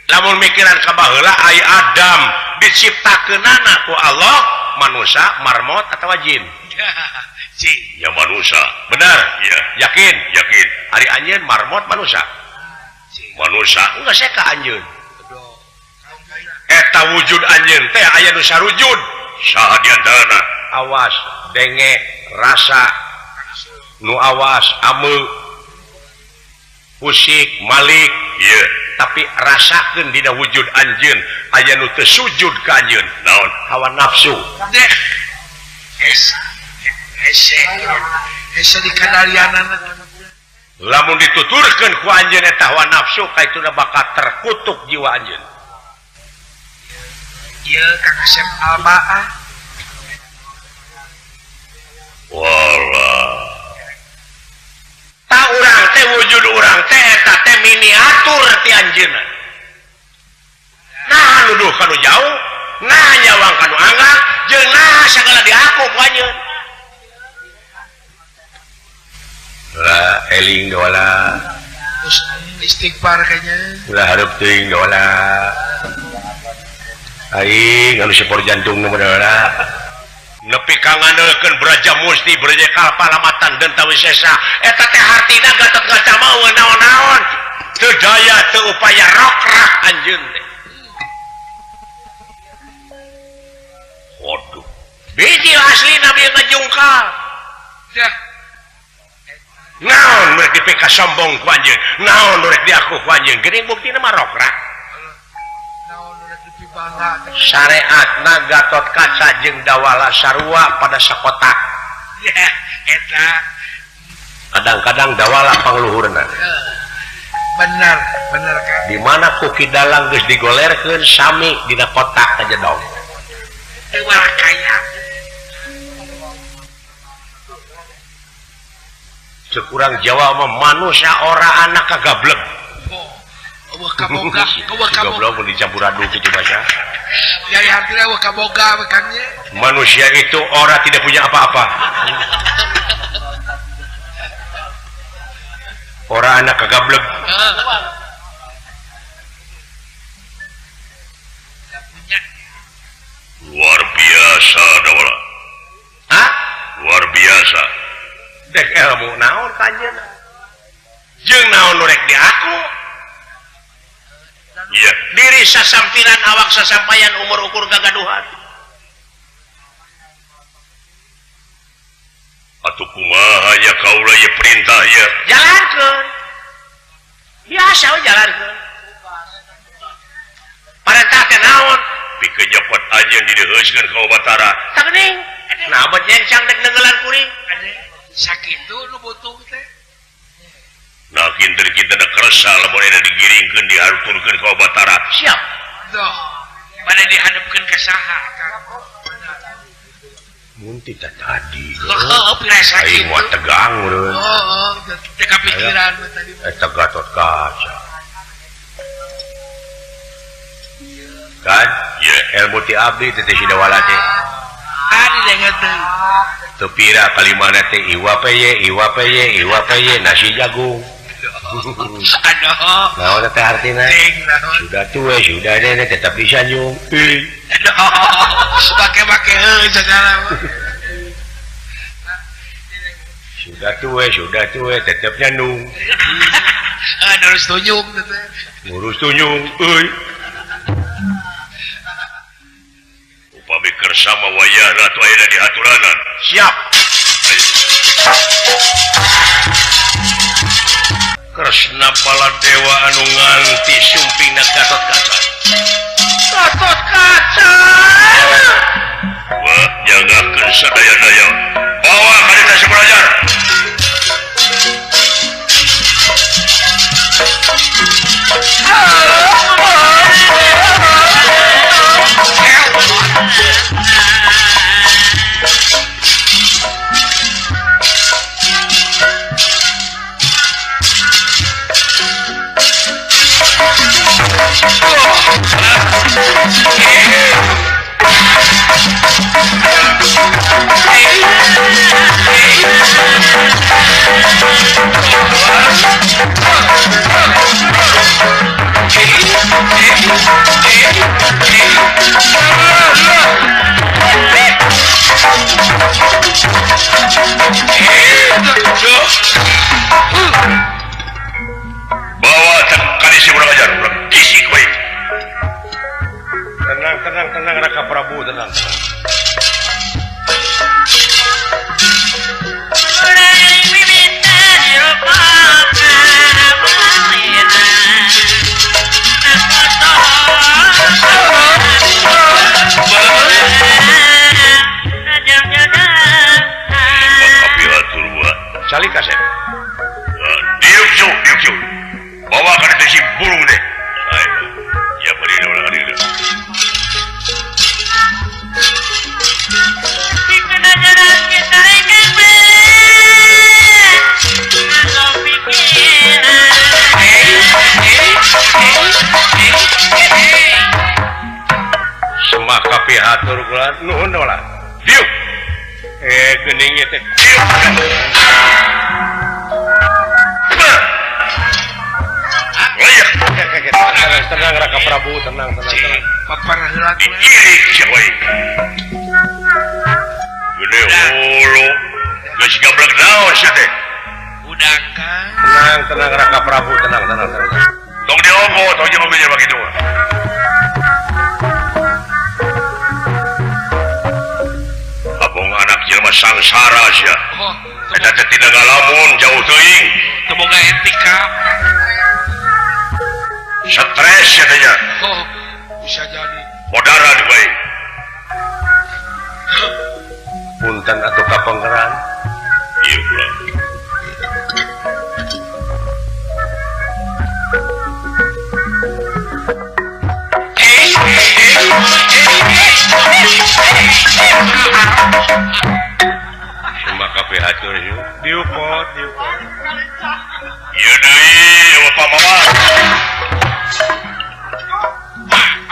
Lamun mikiran ka baheula ai Adam diciptakeunana ku Allah manusia marmot atawa jin. Jin. Ya manusia. Benar? Iya. Yakin? Yakin. Ari anjeun marmot manusia. Manusia. Enggak saya ka anjeun. Eta wujud anjeun teh aya nu sarujud. Saha di antarana? Awas denge rasa nu awas ame pusik malik ieu tapi rasakeun dina wujud anjeun aya nu teu sujud ka anjeun. Naon? Hawa nafsu. Deh. Hese hese dikadalianana. Lamun dituturkeun ku anjeun eta hawa nafsu kaituna bakal terkutuk jiwa anjeun. Ieu Kang Asep Albaah. Walah. Ta urang teh wujud urang teh eta teh miniatur ti anjeunna. Nah nuduh kanu jauh, nah nyawang kanu angga, jeung nah sagala diaku ku anjeun. Lah eling dola. Istighfar kayaknya. Ulah hareup teuing dola. Aing anu sepor jantung nu dola. Nepi ka ngandelkeun Braja Musti Braja Kalpa lamatan denta wisesa. Eta teh hartina Gatot Kaca mah naon-naon. Teu daya teu upaya rokrak anjeun teh. Waduh. Biji aslina bieu ngajungkal. Dah. Naon rek dipika sombong ku anjeun? Naon rek diaku ku anjeun? Geuning buktina mah rokrak. Naon rek dipibangga. Syariatna Gatot Kaca jeung Dawala sarua pada sakotak. Ya, eta. Kadang-kadang Dawala pangluhurna. Bener, bener kan. Di mana ku Ki Dalang geus digolerkeun sami dina kotak aja dong. Teu kaya. Cek urang Jawa mah manusia ora anak kagablek. Oh, eueuh kaboga, eueuh kaboga. Goblok mun dicampur aduk kitu bahasa. Ya hartina eueuh kaboga kan nya. Manusia itu ora tidak punya apa-apa. Ora anak kagablek. Luar biasa Dawala. Hah? Luar biasa. Dek ilmu naon ka anjeunna? Jeung naon nu rek diaku? Iya. Diri sasampiran awak sasampayan umur ukur gagaduhan. Atuh kumaha ya kaula ye perintah ye? Jalankeun. Biasa we jalankeun. Parentah teh naon? Pikeun nyopot anjeun dideheuskeun ka Batara. Tah geuning. Nah abot nyencang dek neunggeulan kuring. Sakitu nu butuh teh. Nah kinten-kinten kersa lamun eta digiringkeun dihaturkeun ka Batara. Siap. Doh, mana dihadapkeun ka saha Kang? Mun ti tadi. Heuh, pira sakitu. Aing mah tegang urang. Heeh, teu kapikiran mah tadi. Eta Gatot Kaca. Kan? Ye, ilmu ti abdi teh si Dawala teh. Tadi dengar teh. Teu pira kalimana teh iwa peye, iwa peye, iwa peye nasi jagung. Aduh. Naon teh artina? Sudah tua, sudah nenek tetap disanjung. Aduh. Pake-pake heuh segala. Sudah tua tetap nyandung. Ngurus tunjung teh. Ngurus tunjung euy. Upami kersa mah wayahna atuh ayeuna diaturanan. Siap. Kresna Baladewa anu nganti sumpingna Gatot Kaca. Gatot Kaca. Wah, jagakeun sadaya-daya. Bawa ka ditu sabarajar. Bawa kali si kurang ajar, kurang kisik baik. Tenang, tenang, tenang Raka Prabu, tenang, tenang. Bawa ka ditu si burung deh. Ya beri ulah ka dieu. Semah kapihatur kula nuhun lah. Diuk. Geuning ieu teh. Diuk. Tenang Raka Prabu, tenang tenang tenang. Papar heula teh. Diirik sia we. Gede hulu. Geus gablek naon sia teh? Udakan. Tenang tenang Raka Prabu, tenang tenang tenang. Tong diogo, tong jeung mobil kitu. Abong anak jelema sangsara sia. Eta teh tina ngalamun jauh teuing. Teu boga etika. Stres ya teh nya. Oh, bisa jadi. Modaran bae. Punten atuh ka pangeran. Ieu kula. Cuma kabeh hatur yuk. Diupot, diupot. Ieu deui Bapak Mama.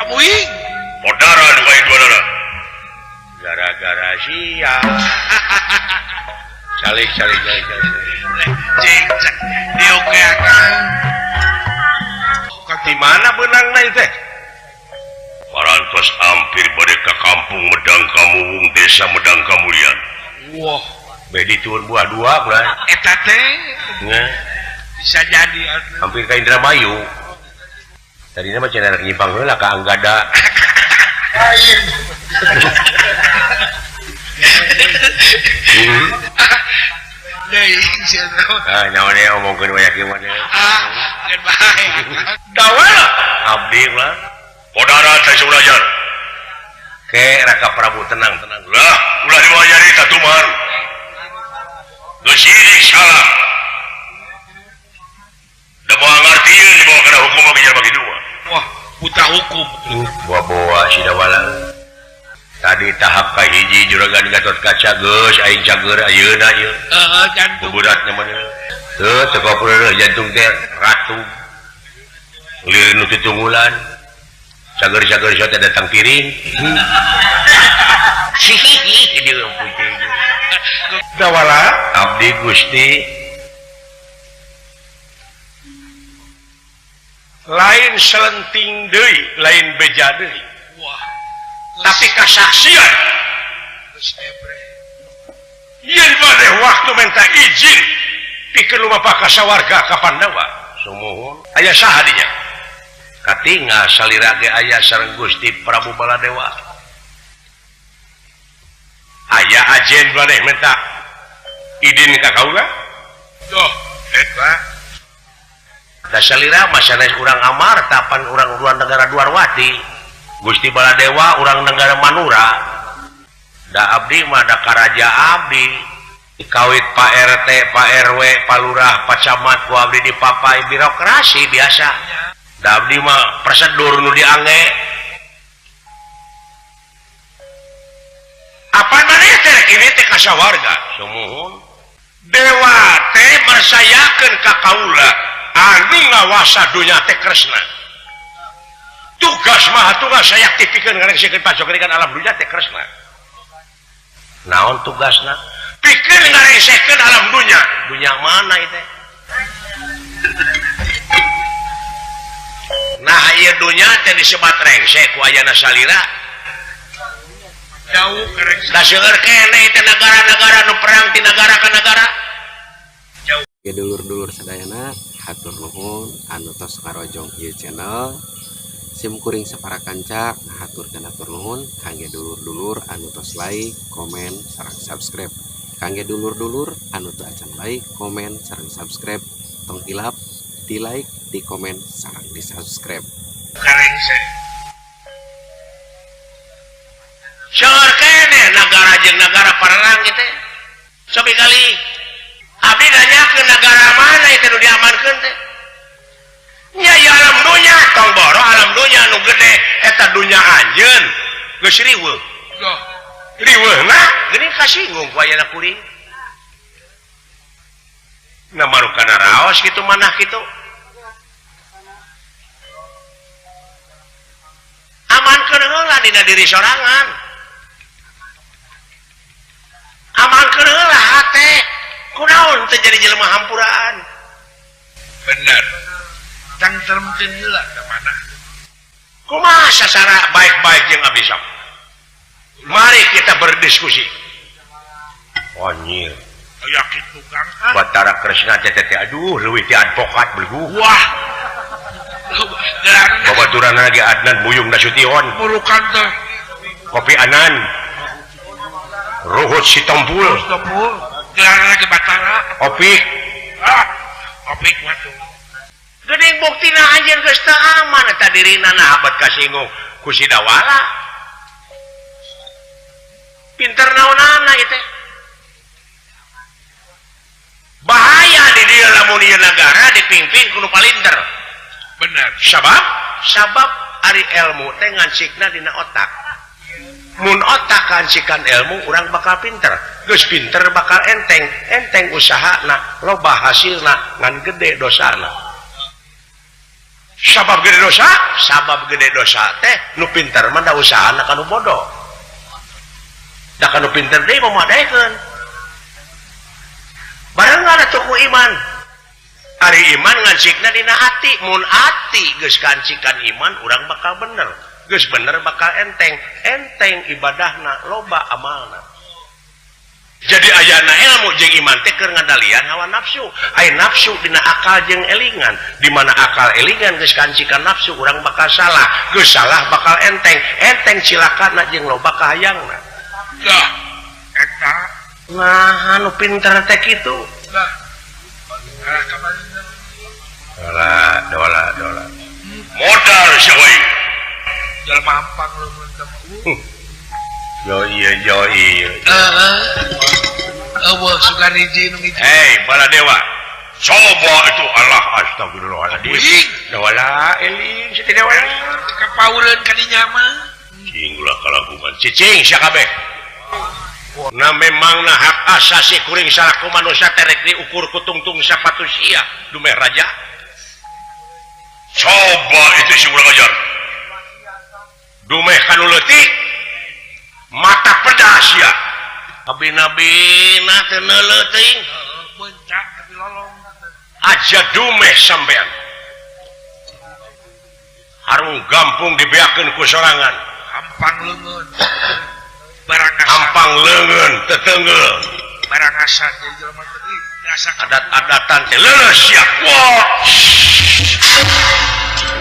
Amuing. Modaran wae duanana. Gara-gara sia. Calik calik calik calik. Cing, diokeakan. Di mana beunangna ieu teh? Parantos hampir bade ka kampung Medang Kamuwung, desa Medang Kamulian. Wah, bedi turun buah dua bulan. Eta teh. Bisa jadi hampir ka Indramayu. Tadinya mah cenah rek nyimpang heula ka Anggada. Lain. Deui cenah. Ah, nyawa we omongkeun we kieu mah. Ah, keun bae. Dawala abdi mah. Podara teh belajar. Ke Raka Prabu tenang tenang. Lah, ulah diwajari tatuman. Geus sidik salah. Da moal ngartieun dibawa kana hukum mah jelema kitu mah. Wah, buta hukum. Bawa-bawa si Dawala. Tadi tahap ka hiji juragan Gatot Kaca geus aing cager ayeuna ieu. Heeh, jantung. Beberatna mah. Teu teu kopreuh jantung teh ratu. Lieur nu tutunggulan. Cager-cager sia teh datang piring. Dawala abdi Gusti lain selenting deui, lain beja deui. Wah, tapi kasaksian. Yen bade waktu minta izin pikeun lumapah ka sawarga ka Pandawa. Sumuhun aya saha dinya? Katingal salira ge aya sareng Gusti Prabu Baladewa. Aya ajen bade minta idin ka kaula? Duh, eta. Da salira mah sanes urang Amarta pan urang urang negara Dwarwati. Gusti Baladewa urang negara Manura. Da abdi mah da karaja abdi. Dikawit Pak RT, Pak RW, Pak Lurah, Pak Camat ku abdi dipapai birokrasi biasa. Da abdi mah prosedur nu diangge. Apa maneh teh ini teh ka sawarga? Sumuhun. Dewa teh mersayakeun ka kaula anu ngawasa dunya teh Kresna. Tugas mah tugas sayakti pikeun ngarengsekeun pajogrikan alam dunya teh Kresna. Naon tugasna? Pikeun ngarengsekeun alam dunya. Dunya mana ieu teh? Nah ieu dunya teh disebat rengsek ku ayana salira. Jauh Da seueur keneh teh negara-negara nu perang ti negara ka negara. Jauh. Dulur-dulur sadayana hatur nuhun anu tos ngarojong ieu channel. Sim kuring sapara kanca ngahaturkeun hatur nuhun kangge dulur-dulur anu tos like, komen, sareng subscribe. Kangge dulur-dulur anu teu acan like, komen, sareng subscribe, tong hilap di like, di komen, sareng di subscribe. Seueur keneh nagara jeung nagara pararang teh. Sobi kali abdi nanyakeun nagara mana itu nu diamankeun teh. Anjeun geus riweuh. Riweuhna geuning kasinggung ku ayana kuring. Nah marukana raos kitu manah kitu. Amankeun heula dina diri sorangan. Amankeun heula hate. Kunaon teu jadi jelema hampuraan. Bener. Tangteremkeun heula ka mana? Kumaha sasara baik-baik jeung abdi sok. Mari kita berdiskusi. Anjir. Aya kitu Kang. Batara Kresna teh teh aduh leuwih ti advokat belgu. Wah. Babaturan lagi Adnan Buyung Nasution. Murukan teh. Kopi Anan. Ruhut Sitompul. Sitompul. Gelarna ge Batara. Opik. Ah, Opik mah tuh. Geuning buktina anjeun geus teu aman eta dirina nah abad kasinggung ku si Dawala. Pinter naonana ieu teh. Bahaya di dieu lamun ieu nagara dipimpin ku nu palinter. Bener. Sabab sabab ari ilmu teh ngancikna dina otak. Mun otak ngancikan ilmu urang bakal pinter. Geus pinter bakal enteng, enteng usahana, loba hasilna ngan gede dosana. Sabab gede dosa, sabab gede dosa teh nu pinter mah da usahana ka nu bodoh. Da ka nu pinter deui mamadaekeun. Barengan atuh ku iman. Ari iman ngancikna dina ati, mun ati geus kancikan iman urang bakal bener. Geus bener bakal enteng, enteng ibadahna loba amalna. Jadi ayana ilmu jeung iman teh keur ngadalian hawa nafsu. Aya nafsu dina akal jeung elingan. Di mana akal elingan geus kancikan nafsu urang bakal salah. Geus salah bakal enteng, enteng cilakana jeung loba kahayangna. Lah, eta nah anu pinter teh kitu. Lah. Arah ka mana? Dola, dola, dola. Modal sia we. Jelema hampang leumeun teh. Yo iya, yo iya. Eueuh sugan hiji nu hiji. Hei, Baladewa. Coba itu Allah astagfirullahaladzim. Dawala eling si dawala. Kapauleun ka dinya mah. Cing ulah kalagungan. Cicing sia kabeh. Nah memang nah hak asasi kuring salaku manusia terek diukur ku tungtung sapatu sia dumeh raja. Coba itu si urang ajar. Dumeh kanu leutik mata pedas ya. Abi-nabi na teu neuleuh teuing. Bencak tapi lolong. Aja dumeh sampean. Harung gampung dibeakeun ku sorangan. Hampang leungeun. Barang hampang leungeun teteunggeul. Barang asa jadi jelema teh biasa adat-adatan teh leuleus sia. Wah.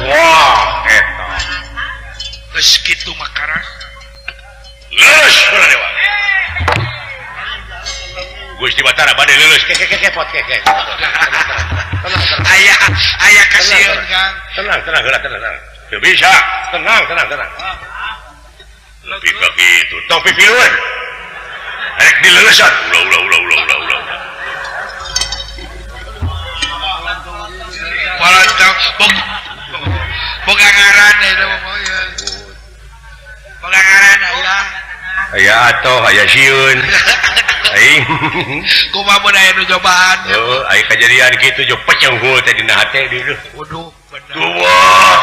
Wah eta. Geus kitu mah karas. Leuleus Baladewa. Gusti Batara bade leuleus ke ke ke pot ke ke. Tenang. Aya aya kasieun Kang. Tenang tenang heula tenang. Teu bisa. Tenang tenang tenang. Lebih ka kitu. Tong pipilueun. Rek dileulesan. Ulah ulah ulah ulah ulah ulah. Walantang boga ngaran eta mah ieu. Boga ngaran aya. Aya atoh aya sieun. Aing kumaha mun aya nu cobaan. Heuh, aya kajadian kitu jo pecenghul teh dina hate dieu. Waduh, bener. Tuwah.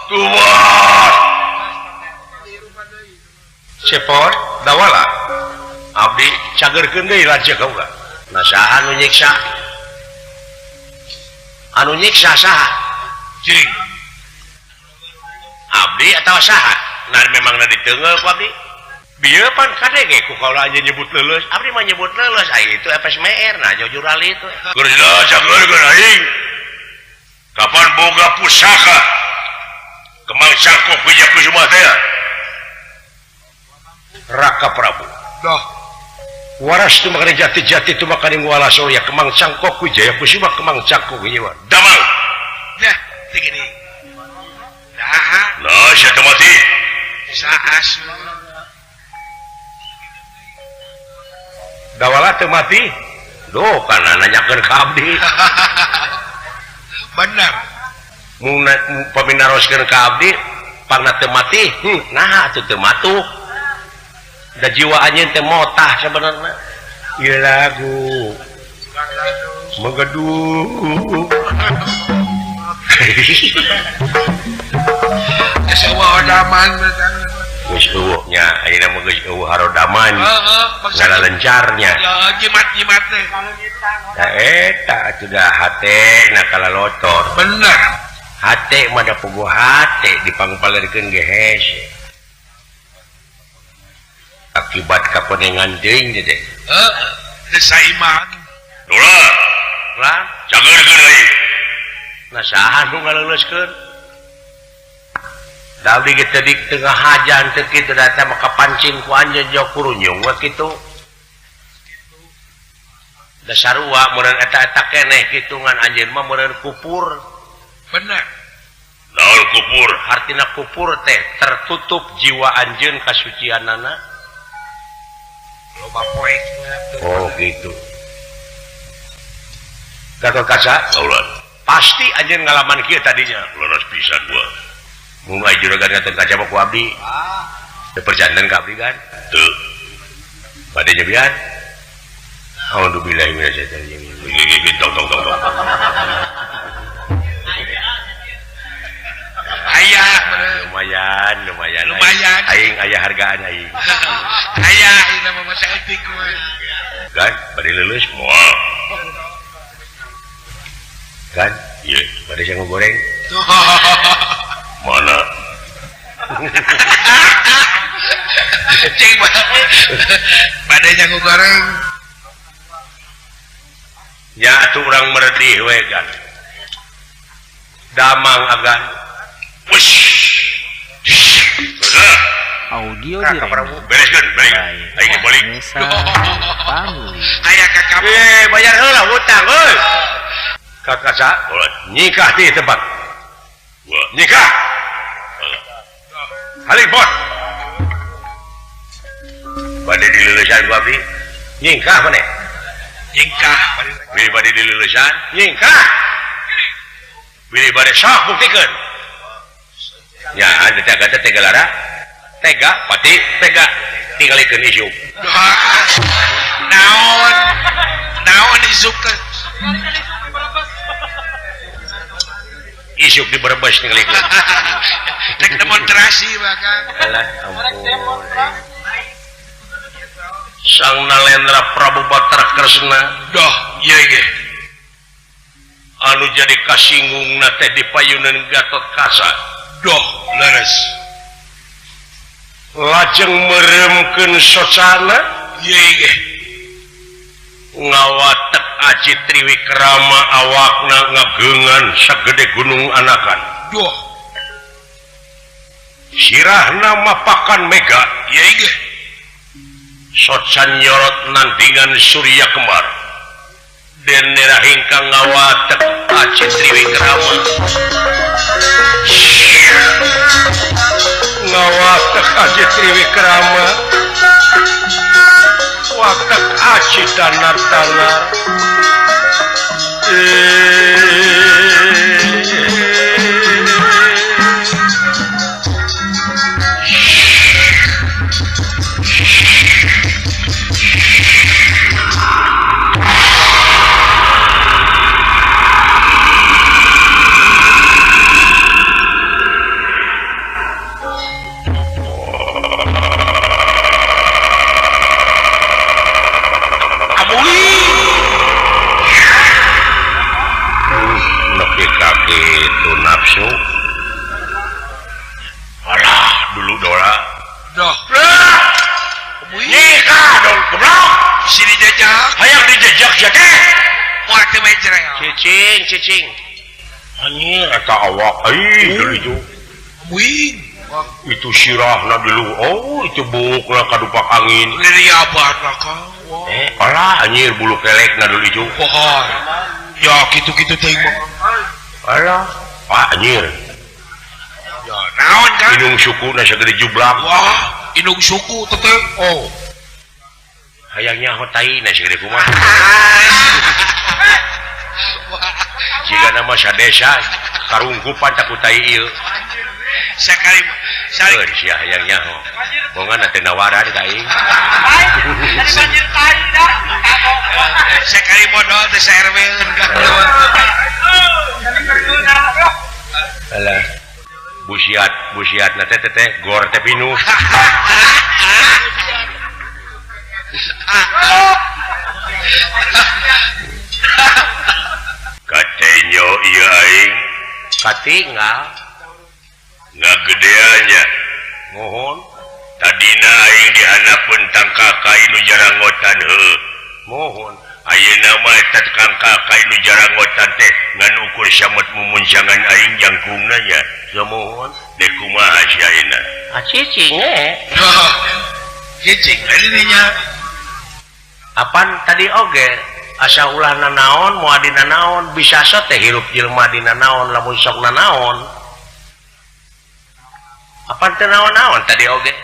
Tuwah. Cepot dawala. Abdi cagerkeun deui lanceuk kaula. Nah saha nu nyiksa? Anu nyiksa saha? Cing. Abdi atawa saha? Nah memangna diteunggeul ku abdi. Bieu pan kadenge ku kaula aja nyebut leuleus. Abdi mah nyebut leuleus, ai itu FSMR nah jujurali itu. Geus cagerkeun aing. Kapan boga pusaka? Kemang cangkok Wijaya Kusuma teh. Raka Prabu. Dah. Waras tu makane jati-jati tu makane wala surya kemang cangkok Wijaya Kusuma kemang cangkok Wijaya. Damang. Nah, begini. Nah, nah sia teu mati. Saas. Dawala teu mati. Duh, kana nanyakeun ka abdi. Bener. Mun paminaroskeun ka abdi, Pangna teu mati, nah atuh teu matuh. Da jiwa anjeun teh motah sebenarna. Ieu lagu menggeduh. Geus eueuh daman geus eueuh nya ayeuna mah geus eueuh harodaman. Heeh, ngalencarnya. Ya jimat-jimat teh. Da eta atuh da hate na kalalotor. Bener. Hate mah da puguh hate dipangpalerkeun ge hese. Akibat kakonengan teuing teh. Heeh, teu saiman. Ulah. Ulah, cageurkeun deui. Nah saha nu ngaleuleuskeun? Da abdi ge teu di tengah hajan teu kitu da eta mah kapancing ku anjeun jauh kurunyung we kitu. Da sarua meureun eta-eta keneh kitu ngan anjeun mah meureun kupur. Bener. Naon kupur? Hartina kupur teh tertutup jiwa anjeun kasucianana. Loba poek. Oh gitu. Gatot Kaca? Laulan. Pasti anjeun ngalaman kieu tadinya. Leres pisan gua. Mun aya juragan Gatot Kaca mah ku abdi. Teu perjanten ka abdi kan? Teu. Bade nyebian. Alhamdulillah minasyaitonir rajim. Tong tong tong tong. Ayah lumayan lumayan lumayan aing aya hargaan aing. Ayah ieu mah masa etik we. Kan bade leuleus moal. Kan? Ieu bade sangu goreng. Mana? Cing bade sangu goreng. Ya atuh urang meredih we kan. Damang agan. Audio di bereskeun balik. Aing balik. Aya ka kamu. Bayar heula hutang euy. Ka kaca nikah di tempat. Nikah. Halik bot. Bade dileulesan ku abdi. Nyingkah maneh? Nyingkah. Bilih bade dileulesan, nyingkah. Bilih bade sok buktikeun. Ya, anda tega tega lara. Tega, pati, tega. Tinggalikeun isuk. Naon? Naon isuk teh? Isuk di Brebes tinggalikeun. Rek demonstrasi bahkan. Alah, ampun. Sang Nalendra Prabu Batara Kresna. Doh, ieu ge. Anu jadi kasingungna teh dipayuneun Gatot Kaca. Doh, leres. Lajeng meremkeun socana, ieu ge. Ngawatek aji Triwikrama awakna ngageungan sagede gunung anakan. Doh. Sirahna mapakan mega, ieu ge. Socan nyorot nandingan surya kembar. Denera hingkang ngawatek aji Triwikrama. Ngawatek aji Triwikrama. Watek aji danar-danar. Cicing, cicing. Anjir eta awak euy deui. Wih. Itu sirahna dulu. Oh, itu buukna kadupak angin. Liriaban ka. Alah anjir bulu kelekna dulu itu. Wah. Ya kitu-kitu teh mah. Alah, Pak anjir. Ya naon kan? Inung sukuna sagede jublak. Wah, inung suku teh. Oh. Hayang nyaho taina sagede kumaha. Jika nama sadesa karungkupan tak kutai ieu. Sakali Salik sia hayang nyaho. Bongan teh nawaran ka aing. Dari banjir tai dah. Sekali modal teh sa-RW-eun ka. Alah. Busiat, busiat na teh teh gor teh pinuh. Katenyo ieu aing katinggal ngagedeannya. Mohon tadina aing dihanapeun tangka kai nu jarangotan heuh. Mohon ayeuna mah eta tukang kai nu jarangotan teh ngan ukur samet mumuncangan aing jangkungna nya. Mohon dek kumaha sia ayeuna? Ah cicing eh. Cicing dinya. Apan tadi oge asa ulah nanaon moal dina naon bisa so teh hirup jelema dina naon lamun sok nanaon. Apan teu naon-naon tadi oge.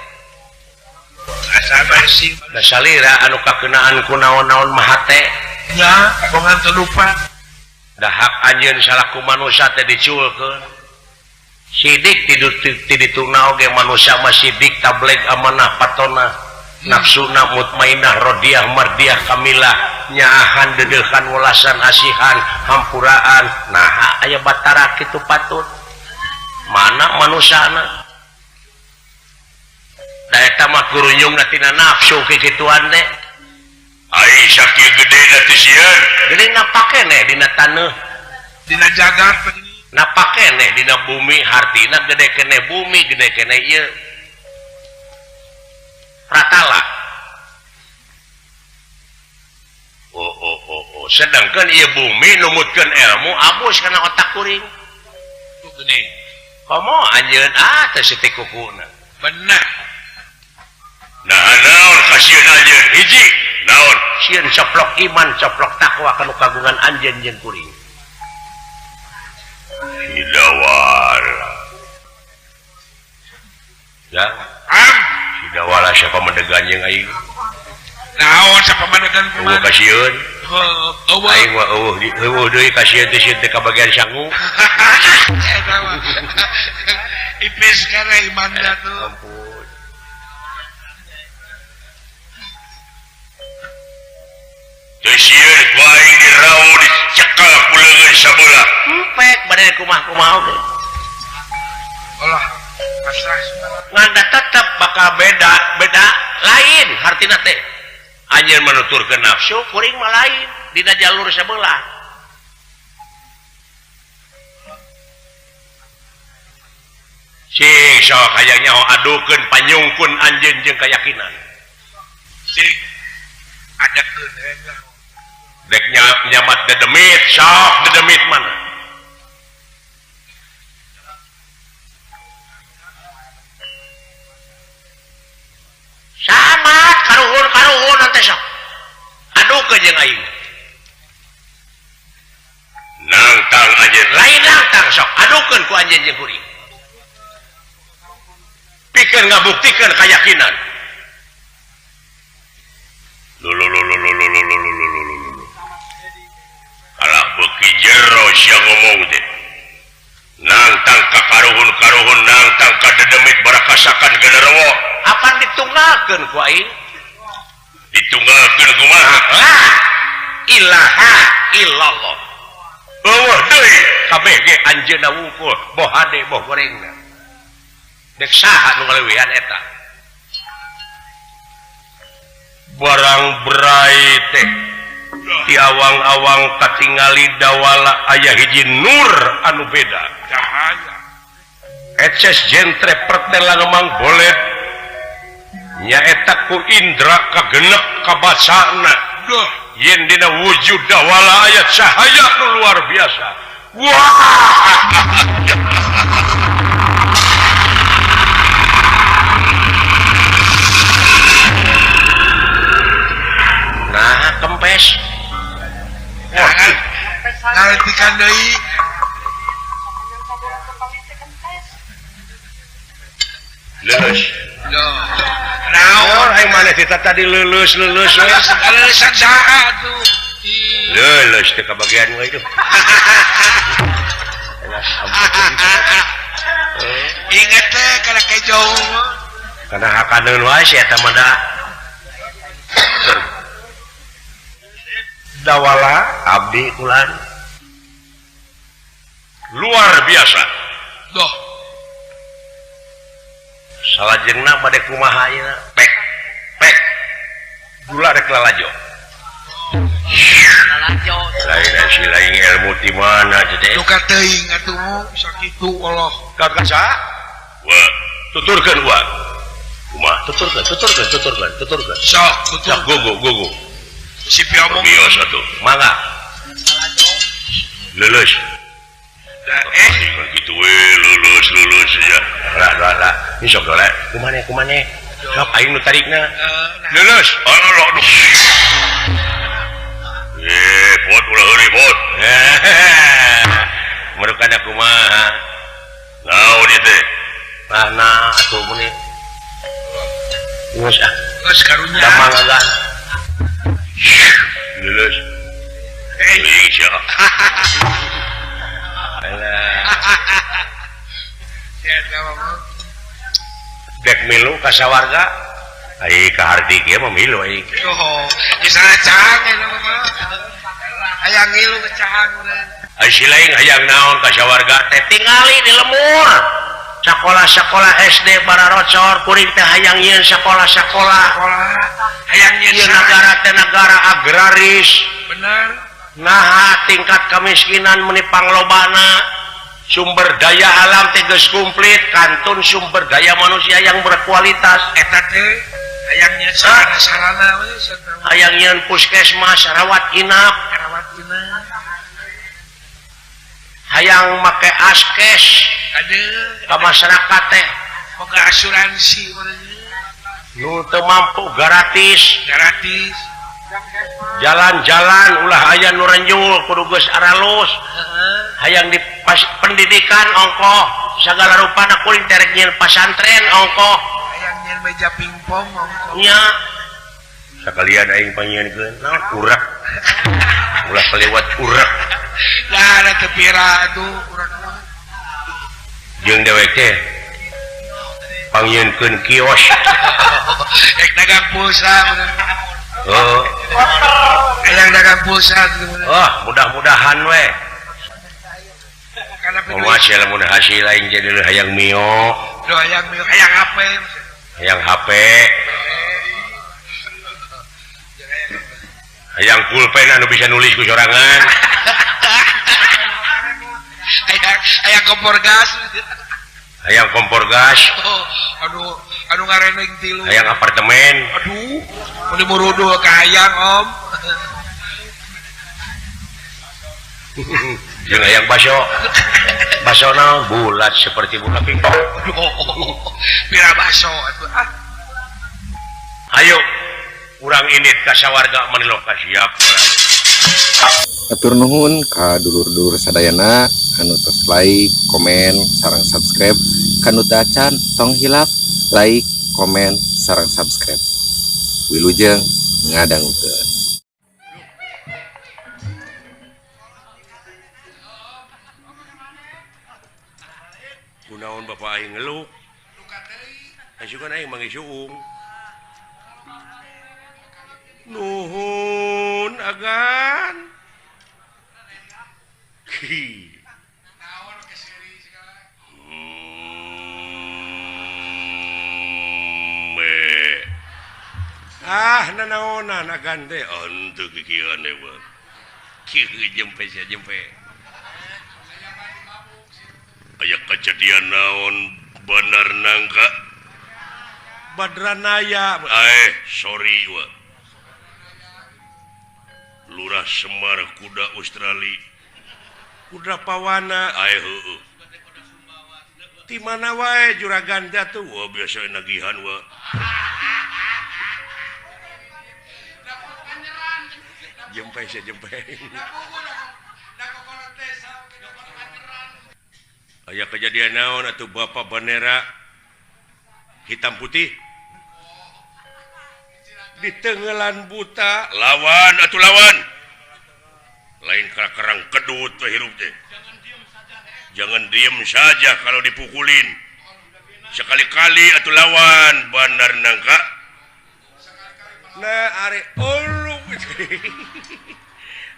Asa bersih. Da salira anu kakeunaan ku naon-naon mah hate. Nya, bongan teu lupa. Da hak anjeun salaku manusia teh diculkeun. Sidik ti dituna oge manusia mah sidik tableg amanah patona. Nafsuna mutmainah rodiah mardiah kamilah nyaahan dedeuhan welasan asihan hampuraan. Nah aya batara kitu patut. Mana manusiana? Da eta mah kurunyungna tina nafsu kikituan teh. Ai sakieu gedena teh sieun. Gede napak keneh dina taneuh. Dina jagat napak keneh dina bumi hartina gede keneh bumi gede keneh ieu. Pratala. Oh oh oh oh sedangkan ieu bumi numutkeun ilmu abus kana otak kuring. Gede. Komo anjeun ah teh siti kukuna. Bener. Nah naon kasieun anjeun hiji naon sieun coplok iman coplok takwa kanu kagungan anjeun jeung kuring. Hidawala. Ya. Am Hidawala siapa mendegan jeung aing? Naon siapa mendegan kumaha? Eueuh kasieun. Heuh, aing mah eueuh eueuh deui kasieun teh sieun teh kabagian sangu. Eta mah. Ipis kana imanna tuh. Ampun. Teu sieun ku aing dirawu dicekal ku leungeun sabelah. Empek bade kumaha-kumaha oge. Olah, pasrah. Ngan tetep bakal beda, beda lain hartina teh. Anjeun menuturkeun nafsu, kuring mah lain dina jalur sabelah. Sing sok hayang nyaho adukeun panyungkun anjeun jeung keyakinan. Sing adakeun hayang nyaho. Dek nyamat dedemit, sok dedemit mana? Samat karuhun-karuhun nanti sok. Adukeun jeung aing. Nangtang anjeun lain nangtang sok adukeun ku anjeun jeung kuring. Pikeun ngabuktikeun keyakinan. Lululululululululululu. Alah beuki jero sia ngomong teh. Nangtang ka karuhun-karuhun nangtang ka dedemit barakasakan genderuwo. Apan ditunggalkeun ku aing? Ditunggalkeun kumaha? La ilaha illallah. Eueuh deui kabeh ge anjeunna wungkul boh hade boh gorengna. Dek saha nu ngaleuwihan eta? Barang berai teh di awang-awang katingali dawala aya hiji nur anu beda. Cahaya. Eces jentre pertela ngemang bolet nyaeta ku indra kagenep kabacana. Duh, yen dina wujud dawala aya cahaya nu luar biasa. Wah! Nah, kempes. Wah, ngaretikan deui. Lulus. Naon aing maneh teh tadi lulus lulus we. Lulusan saha atuh? Lulus teh kabagian we itu. Ingat teh kana hejo. Kana hakaneun wae si eta mah da. Dawala abdi kulan. Luar biasa. Doh. Salajengna bade kumaha ayeuna? Pek. Pek. Gula rek lalajo. Lalajo. Lain si lain ilmu ti mana teh? Duka teuing atuh sakitu Allah. Ka kaca? Wah, tuturkeun wa. Kumaha? Tuturkeun, tuturkeun, tuturkeun, tuturkeun. Sok, tutur. Gogo, gogo. Si piomong bios atuh. Mangga. Lulus. Gitu we lulus lulus ya. Lah lah lah. Ini sok lah. Kumane kumane. Sok aing nu tarikna. Lulus. Aduh aduh. Pot ulah heureuy pot. Merukana kumaha? Naon ieu teh? Mana atuh meuni. Geus ah. Geus karunya. Damang agan. Lulus. Eh, sia. Dek milu ka sawarga ai ka hardi ieu mah milu ai. Oh, geus cang eta mah. Hayang ngilu ke cang. Ai si lain hayang naon ka sawarga teh tingali di lemur. Sakola-sakola SD bararocor kuring teh hayang yeun sakola-sakola. Hayang yeun nagara teh nagara agraris. Bener. Nah, tingkat kemiskinan meni panglobana, sumber daya alam teh geus komplit, kantun sumber daya manusia yang berkualitas. Eta teh hayang nyeun sarana-sarana we, hayang nyeun puskesmas, rawat inap, rawat inap. Hayang make askes aduh ka masyarakat teh boga asuransi nu teu mampu gratis, gratis. Jalan-jalan ulah aya nu renjul kudu geus aralus. Hayang di pas, pendidikan ongkoh sagala rupana kuring teh rek nyieun pasantren ongkoh. Hayang nyieun meja pingpong ongkoh. Nya. Sakalian aing pangnyieunkeun naon urak. Ulah kaliwat urak. Lah da teu pira atuh urak mah. Jeung dewek teh pangnyieunkeun kios. Rek dagang pulsa. Oh. Hayang dagang pulsa gitu. Oh, mudah-mudahan we. Kumaha lamun hasil lain jadi hayang mio. Duh hayang mio, hayang HP. Hayang HP. Hayang pulpen anu bisa nulis ku sorangan. Hayang kompor gas. Hayang kompor gas. Oh, aduh, aduh ngareneng tilu. Hayang apartemen. Aduh, meni muruduh ka hayang om. Jeung hayang baso. Baso naon bulat seperti bola pingpong. Pira baso atuh ah. Ayo, urang init ka sawarga maniloka siap. Atur nuhun ka dulur-dulur sadayana anu tos like, komen, sarang subscribe. Kanu teu acan tong hilap like, komen, sarang subscribe. Wilujeng ngadangukeun. Kunaon bapak aing ngeluk? Asukan aing manggih suung. Nuhun agan. Ah, nanaonan agan teh henteu kikieuan we. Kieu jempe sia jempe. Aya kejadian naon Bandar Nangka? Badranaya. Sorry wa. Lurah Semar kuda Australia. Kuda Pawana. Heueuh. Ti mana wae juragan teh atuh? Wah, biasa nagihan wa. Jempe sia jempe. Aya kejadian naon atuh Bapak bendera hitam putih di tenggelan buta lawan atuh lawan lain kerang kedut teh hirup teh. Jangan diem saja kalau dipukulin. Sekali-kali atuh lawan Bandar Nangka. Nah ari ulu.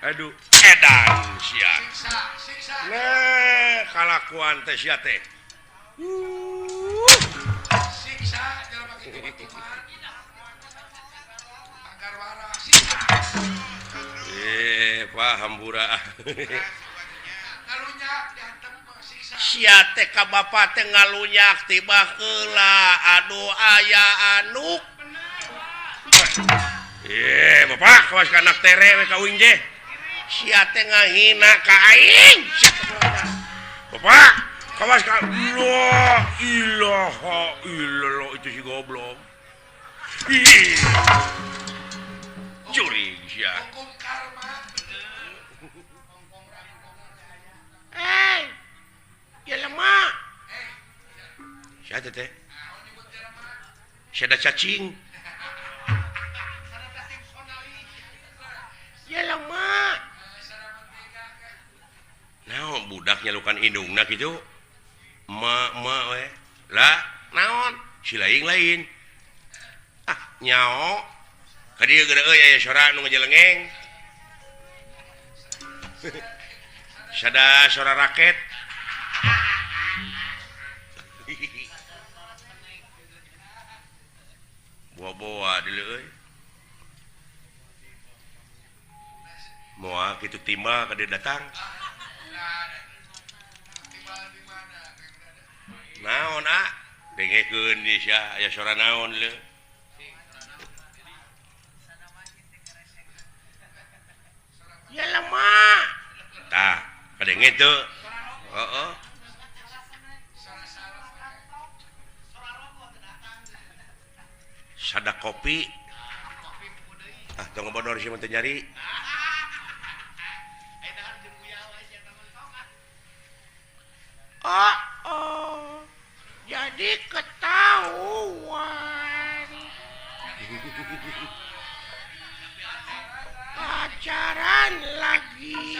Aduh edan sia. Nah kalakuan teh sia teh. Siksa jelema kitu mah. Agar waras siksa. Paham pura. Sia teh ka bapa teh ngalunyak tiba heula aduh aya anuk. Bapak kawas ka anak tere we ka uing je. Sia teh ngahina ka aing. Bapak kawas ka la ilaha illallah itu si goblok. Jurig sia. Jelema. Siapa teh? Siapa cacing? Jelema. Naon budak nyalukan indungna kitu? Ma ma we. Lah, naon? Si lain-lain. Ah, nyao. Ka dieu geura euy aya sora nu ngajelengeng. Sada sora raket. Boa-boa dulu euy. Moal kitu timbal ka dieu datang. Naon ah? Dengekeun ieu sia aya sora naon leuh. Ya lemah. Tah, kadenge teu. Heeh. Sada kopi. Ah, tong ngobodor sia mah teu nyari. Oh, oh. Jadi ketahuan. Pacaran lagi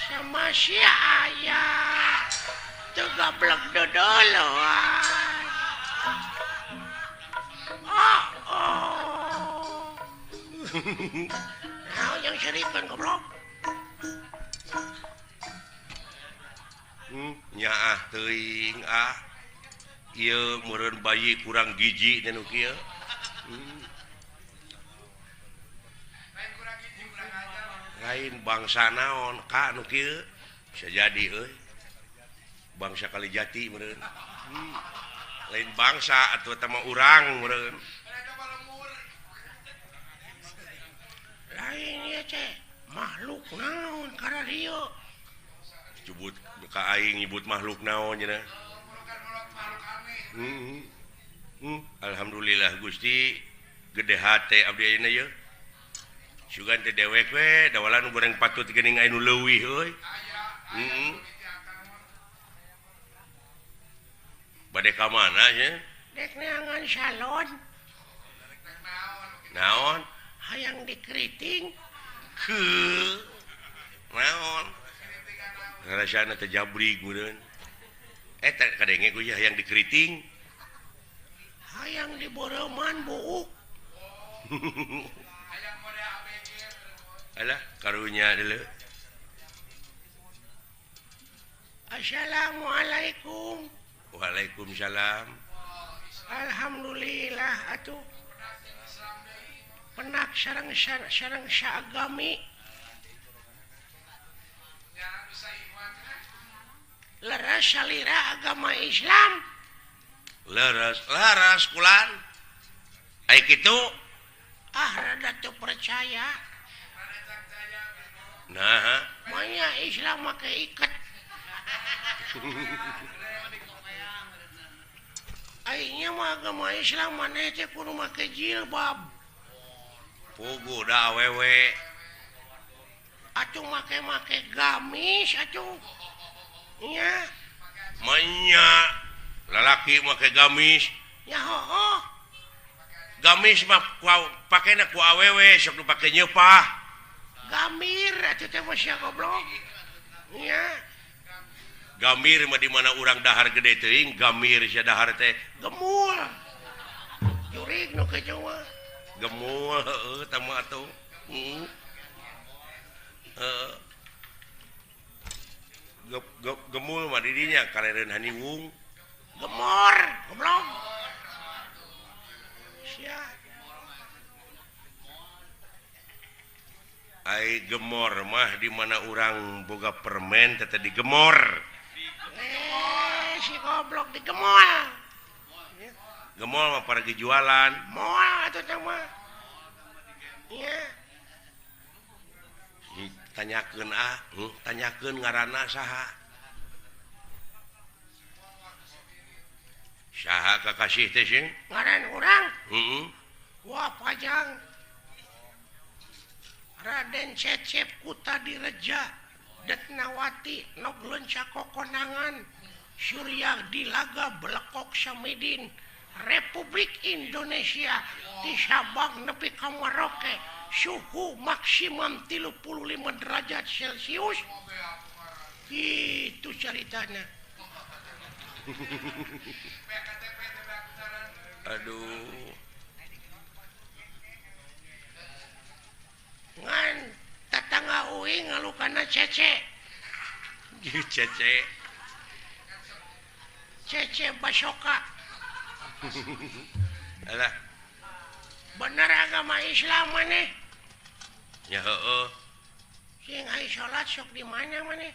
sama si ayah. Tuh goblok dodoloan. Oh, oh. Nah, yang serikan goblok. Nyaah teuing ah. Ieu meureun bayi kurang gizi teh nu kieu. Lain bangsa naon ka nu kieu bisa jadi euy. Bangsa Kalijati meureun. Lain bangsa atuh eta mah urang meureun. Lain ieu teh makhluk naon kararieu. Nyebut ka aing nyebut makhluk naon cenah. Alhamdulillah Gusti gede hate abdi ayeuna yeuh. Sugan teh dewek we dawalan goreng patut geuning aya nu leuwih euy. Bade ka mana nya? Dek neangan salon. Naon? Hayang dikeriting. Heuh. Naon? Rasana teh jabrig meureun. Eta kadenge ku hayang dikeriting. Hayang diboreuman buuk. Alah karunya deuleu. Assalamualaikum. Waalaikumsalam. Alhamdulillah atuh. Penak sareng sareng saagami. Leres salira agama Islam. Leres, leres kulan. Ai kitu ah rada teu percaya. Nah, manya Islam make iket. Aingnya mah agama Islam maneh teh kudu make jilbab. Puguh da awewe. Atuh make-make gamis atuh. Nya. Manya lalaki make gamis. Nya hooh. Gamis mah pakena ku awewe sok dipake nyeupah. Gamir atuh teh mah sia goblok. Nya. Gamir mah di mana urang dahar gede teuing, gamir sia dahar teh gemul. Jurig nu kitu mah. Gemul heueuh tah mah atuh. Heeh. Gemul mah di dinya kalereun haniwung. Gemor, goblok. Sia. Ai gemor mah di mana urang boga permen teh digemor. Si goblok digemol. Gemol mah para jualan. Moal atuh teh mah. Nya. Tanyakeun ah, tanyakeun ngaranna saha. Saha kakasih teh sing? Ngaran urang? Heeh. Wah, pajang. Raden Cecep Kutadireja Detnawati Noglenca Kokonangan Surya Dilaga Belekok Samidin Republik Indonesia di Sabang nepi ka Maroke suhu maksimum 35 derajat Celcius. Itu ceritanya. Aduh. Ngan tetangga uing ngalukana cece. Cece. Cece Basoka. Alah. Bener agama Islam maneh? Ya heueuh. Sing ai salat sok di mana maneh?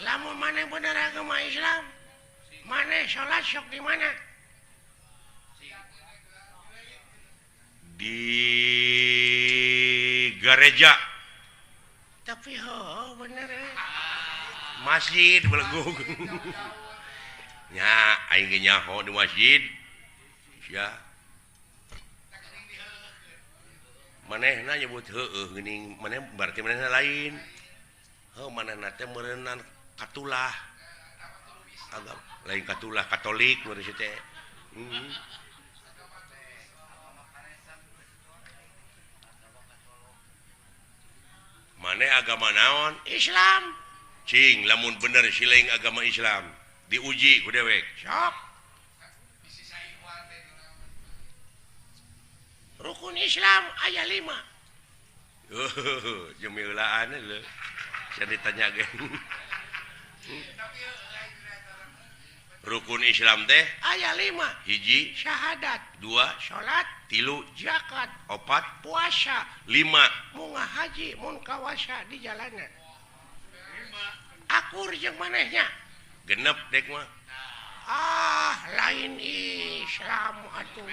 Lamun maneh bener agama Islam, maneh salat sok di mana? Di gereja. Tapi heueuh bener. Masjid belegung. Nya aing ge nyaho di masjid. Sia. Manehna nyebut heueuh geuning, maneh berarti manehna lain. Heuh manehna teh meureunnan katulah. Agama lain katulah Katolik nu di teh. Maneh agama naon? Islam. Cing lamun bener siling agama Islam diuji ku dewek. Sok. Rukun Islam aya 5. Jemilaan leuh. Sia ditanya ge. Rukun Islam teh aya 5. Hiji syahadat, 2 salat, 3 zakat, 4 puasa, 5 munga haji mun kawasa di jalanan. Akur jeung manehnya. Genep dek mah. Ah, lain Islam atuh.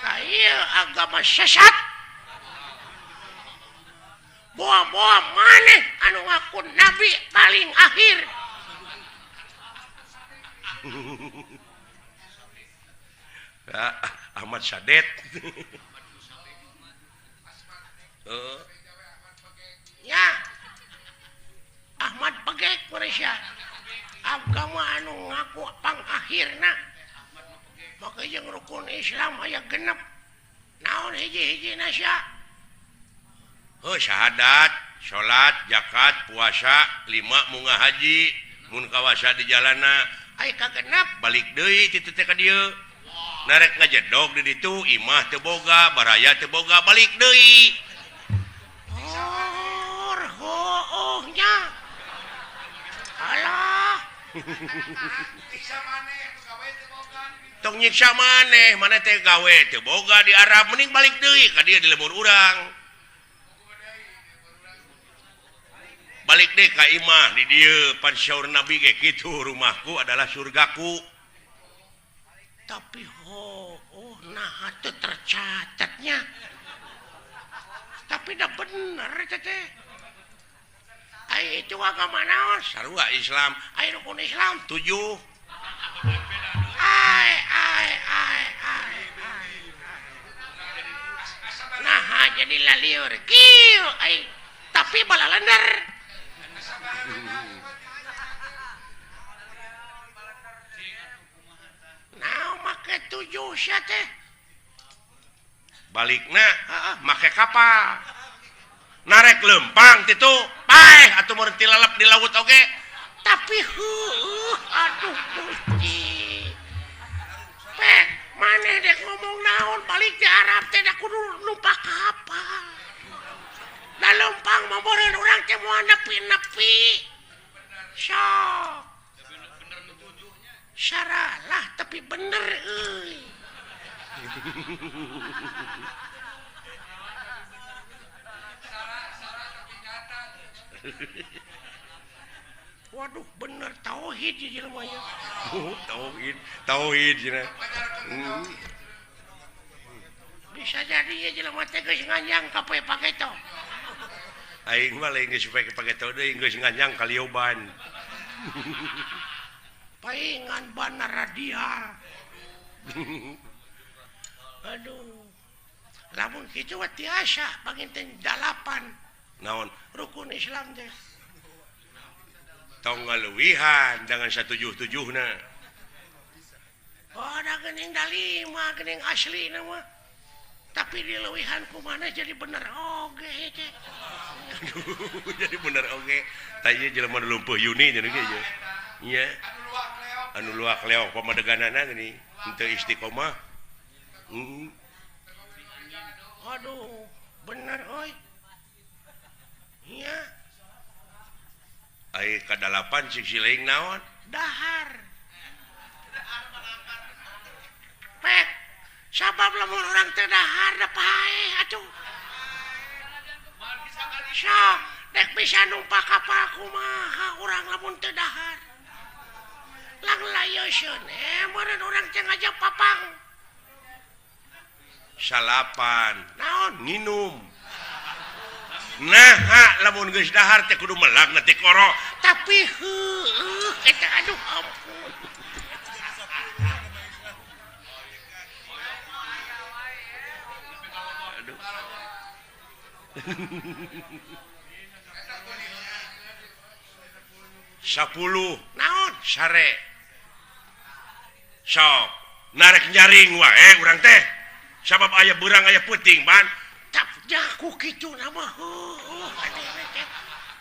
Nah, ieu agama sesat. Boa-boa maneh anu ngaku nabi paling akhir. Ahmad Sadet. Ya. Ahmad Begek Malaysia. Agama anu ngaku pangakhirna. Maka jeung rukun Islam aya genep. Naon hiji-hijina sia? Heuh syahadat, salat, zakat, puasa, 5 munga haji, mun kawasa di jalana. Ai kagenep balik deui kitu teh ka dieu. Narek ngajedog di ditu, imah teu boga, baraya teu boga, balik deui. Oh, heueuh nya. Alah. Tong nyiksa maneh, maneh teh gawe teu boga di Arab, mending balik deui ka dieu di lembur urang. Balik deh ka imah di dieu pan syaur Nabi ge kitu, rumahku adalah surgaku. Tapi oh nah teu tercatatnya. Tapi dah bener teh. Ai itu agama naon? Sarua Islam. Ai rukun Islam 7. Ai ai ai ai. Nah jadi lalieur kieu ai tapi balalender. Nah make 7 sia teh. Balikna make kapal. Narek lempang titu paeh atuh meureun tilalep di laut oge. Tapi heueuh aduh Gusti. Pek maneh dek ngomong naon balik di Arab teh da kudu numpak kapal. Da lempang mah meureun urang teh moal nepi-nepi. Sok. Saralah tapi bener euy. Waduh bener tauhid ieu jelema nya. Tauhid, tauhid cenah. Bisa jadi ieu jelema teh geus nganyang ka poe pageto. Aing mah lain geus poe pageto deui geus nganyang ka lioban. Paingan bana radial. Aduh. Lamun kitu mah tiasa panginten 8. Naon? Rukun Islam teh. Tong ngaluwihan dengan 177na. Oh, da geuning da 5 geuning aslina mah. Tapi dileuwihan ku maneh jadi bener oge teh. Aduh, jadi bener oge. Tah ieu jelema nu lumpuh Yuni nya ge ieu. Nya. Anu luak leok pamadeganana geuning henteu istiqomah. Aduh, bener euy. Iya. Ai kadalapan cik siling naon? Dahar. Pek, sabab lamun urang teu dahar da paeh atuh. Sok, dek bisa numpak kapal kumaha urang lamun teu dahar. Lang layoseun meureun urang teh ngajak papang. Salapan. Naon? Nginum. Nah, lamun geus dahar teh kudu melak na teh koro. Tapi heueuh eta aduh ampun. Aduh. 10 naon sare. Sok, narek nyaring wae urang teh. Sabab aya beurang aya peuting ban. Ku kitu nama heueuh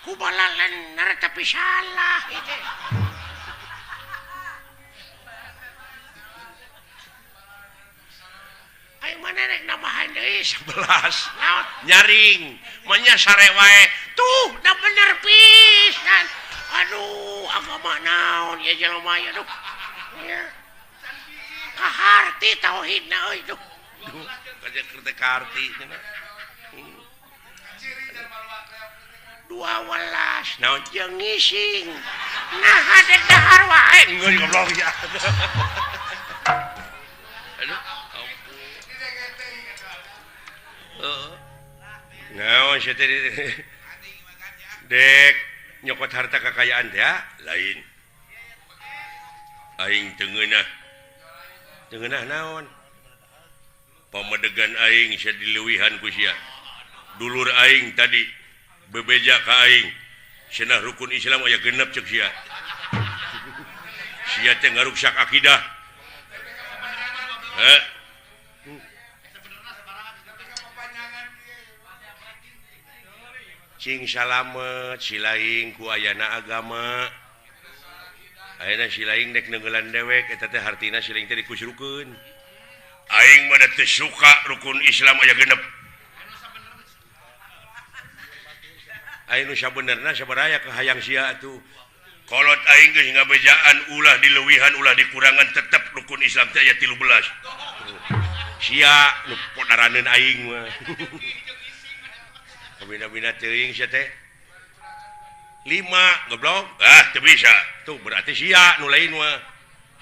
ku balalan tapi salah itu. Ayo mana rek nambahan deui 11 naon nyaring manya sare wae tuh da bener pisan. Aduh agama naon ya jelema ya aduh. Nya kaharti tauhidna euy duh. Duh kaja keur kaharti cenah. 12 naon jeung ngising. Nah dek dahar wae geus goblok ya. Aduh ampun. Heeh. Naon sia teh dek nyokot harta kekayaan teh lain. Aing teu ngeunah. Teu ngeunah naon? Pamedegan aing sia dileuwihan ku sia. Dulur aing tadi bebeja ka aing cenah rukun Islam aya genep ceuk sia. Sia teh ngaruksak akidah. Heh. Cing salamet silaing ku ayana agama. Ayeuna silaing dek neunggelan dewek eta teh hartina silaing teh dikusrukeun. Aing mah teu suka rukun Islam aya genep. Aing nu sabenerna sabaraya ka hayang sia atuh. Kolot aing geus ngabejaan ulah dileuwihan ulah dikurangan tetep rukun Islam teh aya 13. Sia nu podaraneun aing mah. Kabina-bina teuing sia teh. 5 goblok. Ah teu bisa. Tuh berarti sia nu lain mah.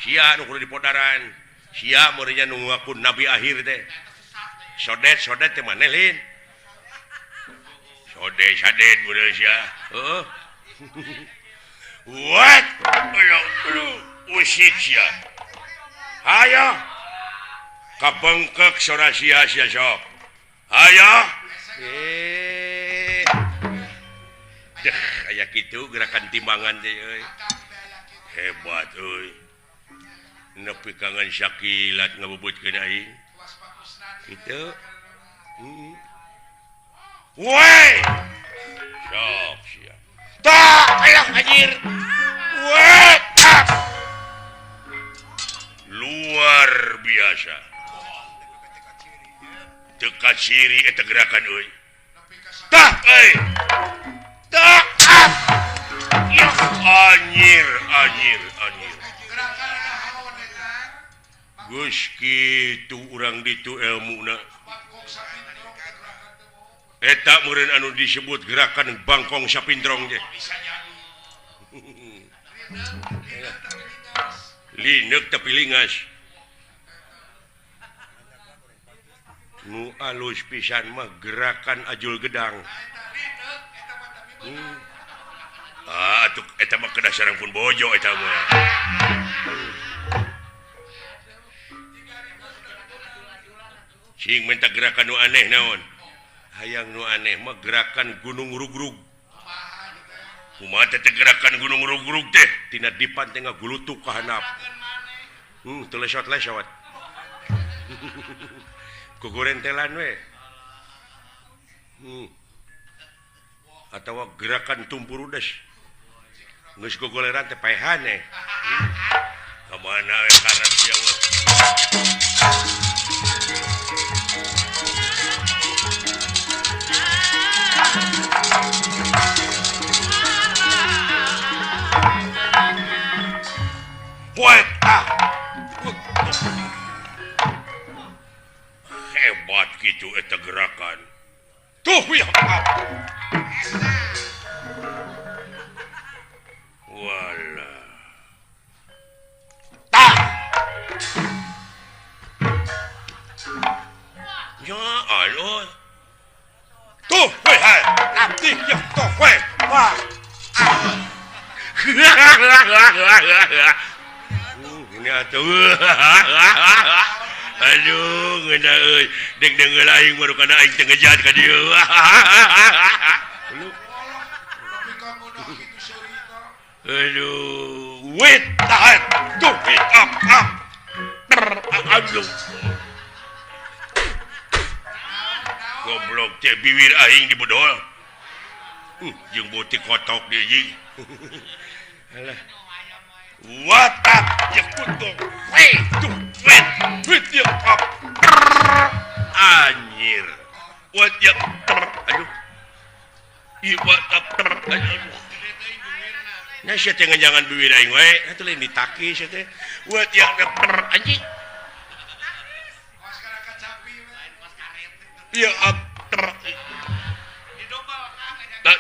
Sia nu kudu dipodaran. Sia meureunnya nu ngaku nabi akhir teh. Sodet-sodet teh maneh lain. Sode sadet meureun sia. Heeh. What? Aduh, usik sia. Hayo. Kabengkek sora sia sia sok. Hayo. Deh, aya kitu gerakan timbangan teh euy. Hebat euy. Nepi kangen sakilat ngabubutkeun aing. Kitu. Woi! Anjir. Wah. Luar biasa. Teu kaciri eta gerakan euy. Tah euy. Tah. Ya anjir, anjir, anjir. Geus kitu urang ditu elmuna. Eta meureun anu disebut gerakan bangkong sapintrong teh. Lineuk tapi lingas. Nu alus pisan mah gerakan ajul gedang. Ah, atuh eta mah kedah sareng pun bojo eta mah. Cing minta gerakan nu aneh naon? Hayang nu aneh mah gerakan gunung rugrug. Kumaha teh gerakan gunung rugrug teh? Tina dipan teh ngagulutuk ka handap. Teu lesot-lesot. Kugurentelan we. Atawa gerakan tumpurudes. Geus gogoleran teh paehan eh. Ka mana we karep sia mah. Poeta. Hebat gitu eta gerakan. Tuh ya. Wala. Tah. Ya Allah. Tuh weh hai. Abdi ya tuh weh. Wah. Ini atuh. Aduh, ngeunah euy. Deg-degeun aing baru kana aing teh ngejat ka dieu. Aduh, wait, tahan. Tuh, up, up. Aduh. Goblok teh bibir aing dibedol. Jeung beutik kotok deui jeung. Alah. What up? Ya kutu. Wait, tuh, wait. Wait, ya up. Anjir. What ya? Aduh. Ieu what up? Aduh. Nya sia teh ngejangan bibir aing wae, atuh lain ditaki sia teh. What ya anjing. Ya up.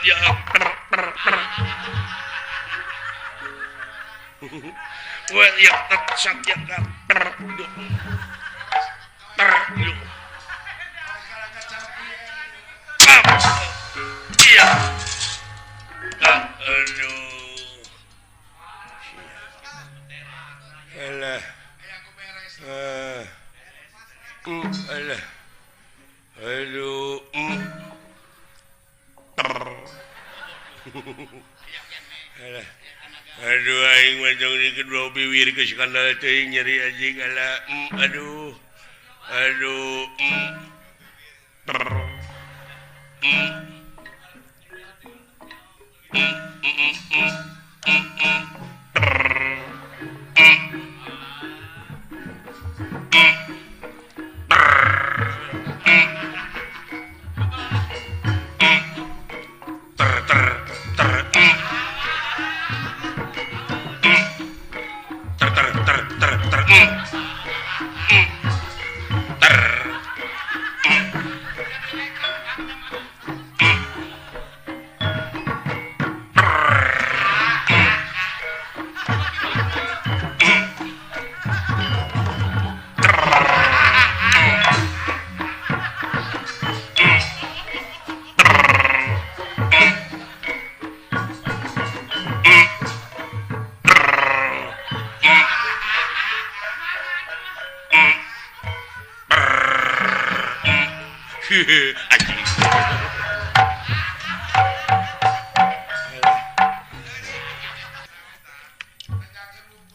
Ya up. What ya sak ya ter ter iya. Aduh. Alah. Alah. Aduh. Alah. Aduh aing mah jong di kedua bibir geus kandal teuing nyeri anjing alah. Aduh. Aduh.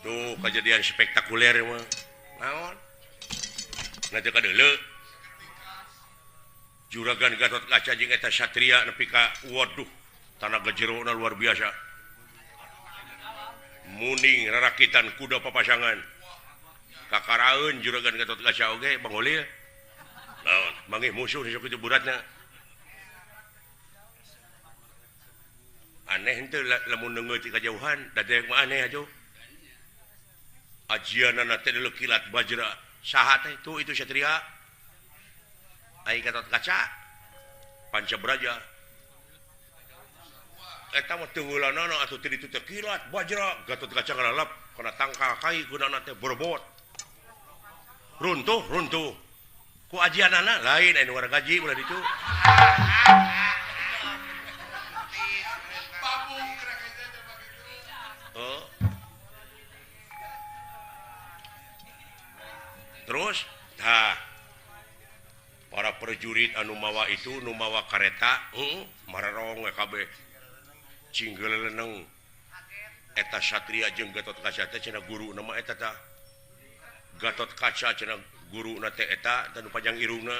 Tuh kejadian spektakuler mah. Naon? Nanti ka deuleu. Juragan Gatot Kaca jeung eta satria nepi ka waduh, tanaga jerona luar biasa. Muning rarakitan kuda papasangan. Kakaraeun juragan Gatot Kaca oge Bang Holil. Naon manggih musuh sok kitu buratna. Aneh henteu lamun neungeut ti kajauhan da dewek mah aneh atuh. Ajianana teh deuleu kilat bajra. Saha teh tuh itu satria. Ai Gatot Kaca Panca Braja. Eta mah teungeulanana atuh teu ditu teh kilat bajra Gatot Kaca ngalalap kana tangkal kai gunana teh borbot. Runtuh runtuh. Ku ajianana lain anu wargaji ulah ditu. Oh. Terus tah para prajurit anu mawa itu nu mawa kareta mararong we kabeh cinggeleneng eta satria jeung Gatot Kaca teh cenah guru nama eta tah Gatot Kaca cenah guruna teh eta tah nu panjang irungna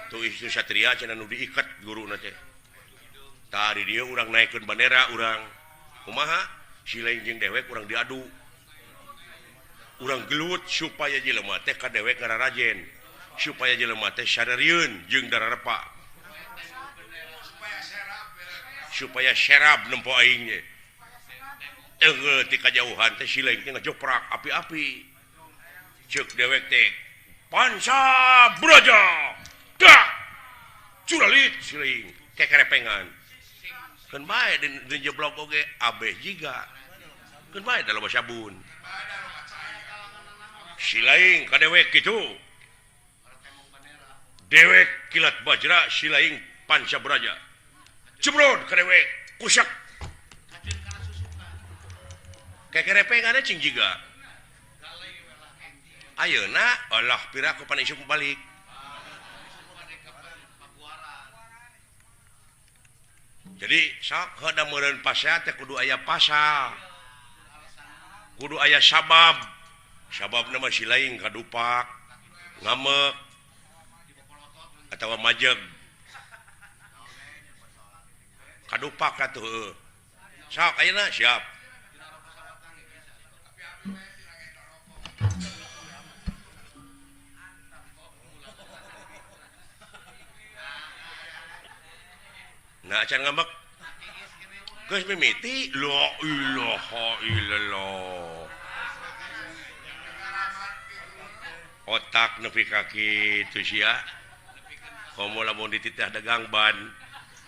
tuh itu satria cenah nu diiket guruna teh tah di dieu urang naikeun bandera urang kumaha silain jeung dewek urang diadu urang gelut supaya jelema teh ka dewek ngararajen supaya jelema teh sadarieun jeung dararepa supaya serab nempo aing ge teunggeul ti kajauhan teh silain teh ngajoprak api-api ceuk dewek teh Panca Braja dah curalit silain kekerepengan keun bae di jeblok oge abeh jiga keun bae da loba sabun silaing ka dewek kitu dewek kilat bajra silaing Panca Braja jebrod ka dewek kusak kekerepengan cing jiga ayeuna Allah piraku pan isuk balik jadi sok heuda meureun pasea teh kudu aya pasal kudu aya sabab sababna mah silaing kadupak ngamek atawa majeg kadupak atuh heueuh sok ayeuna siap nah acan ngambek geus mimiti la ilaha illallah otak nepi ka kitu sia komo lamun dititah dagang ban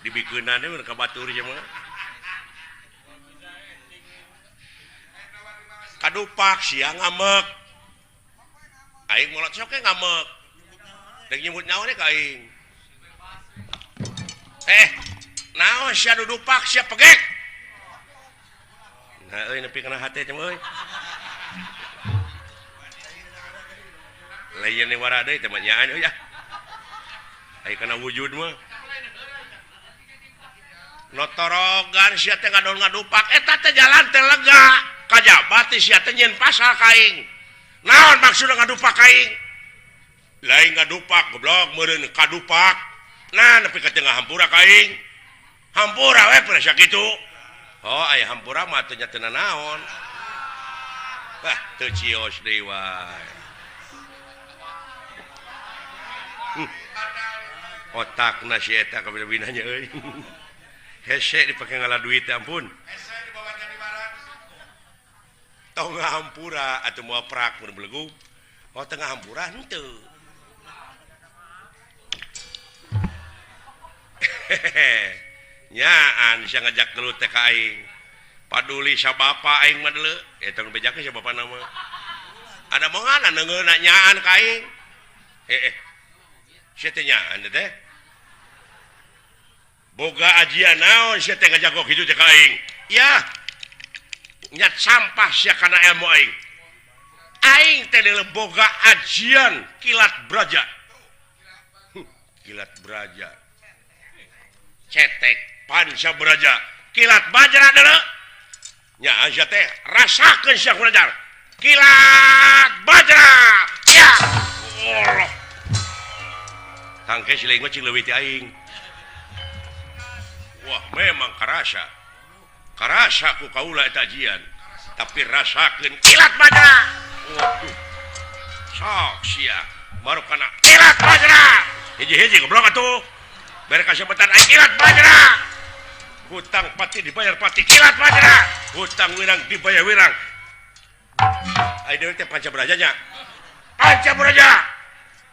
dibikeunan we ka batur sia mah kadupak sia ngambek aing molot sok ge ngambek deuk nyebut nyawa ka aing naon sia dudupak sia pegek nah euy nepi kana hate teh euy lain ni wara deui teh mah nyaan euy ah ai kana wujud mah notorogan sia teh ngadon ngadupak eta teh jalan teh lega kajaba teh sia teh nyieun pasal ka aing naon maksudna ngadupak ka aing lain ngadupak goblok meureun kadupak nah nepi ka tengah hampura ka aing hampura we pernah sakitu oh aya hampura mah teu nya teu nanaon wah teu cios deui wae otakna si eta kabina-binanya euy hese dipake ngala duit ampun hese dibawa jadi barat tong hampura atuh moal prak mun belegug oh tengah hampura henteu hehehe nyaan sia ngajak gelut teh ka aing paduli sa bapa aing mah deuleu eta nu bejakeun sa bapana mah ada mongan neungeuna nyaan ka aing sia teh nyaan teh boga ajian naon sia teh ngajago kitu teh ka aing yah nyat sampah sia kana ilmu aing aing teh deuleu boga ajian kilat braja kilat braja cetek Panca Braja kilat bajra deuleu nya sia teh rasakeun sia kulajar kilat bajra ya Allah tangke silaing mah cing leuwih ti aing wah memang karasa karasa ku kaula eta ajian Tapi rasakeun kilat bajra. Waduh. Sok sia baru kana kilat bajra. Hiji-hiji goblok atuh. Bere kasebetan aing kilat bajra. Hutang pati dibayar pati kilat bajra. Hutang wirang dibayar wirang. Ayo deui teh panca beraja nya. Panca beraja.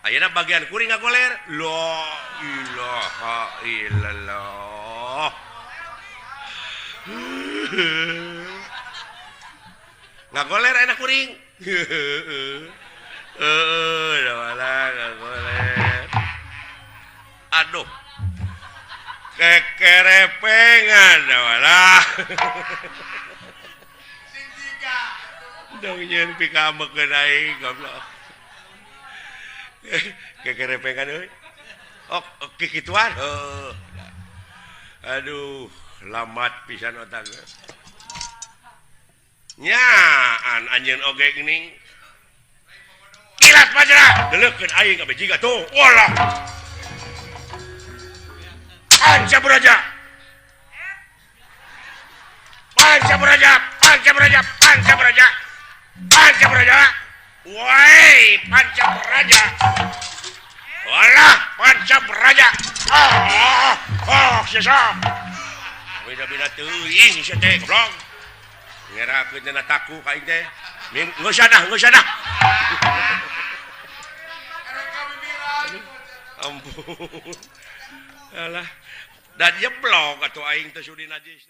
Ayeuna bagian kuring ngagoler. La ilaha illallah. Ngagoler enak kuring. Heeh, ngagoler. Aduh. Kekerepengan walah. Dong nyeun pikamekeun aing goblok. Kekerepengan euy. Oh, kikituan. Heuh. Aduh, lamat pisan otak. Nyaan anjeun oge geuning. Kilat bajra, deleukeun aing ka bejiga tuh. Walah. Panca beraja. Panca beraja, panca beraja, panca beraja. Panca beraja. Woi, panca beraja. Walah, panca beraja. Ah, oh, sesa. Beda-beda teuing sia teh goblok. Ngerakeun dina taku ka aing teh. Geus dah, geus dah. Ampun. Alah, dan jeblok atuh aing teh sudi najis.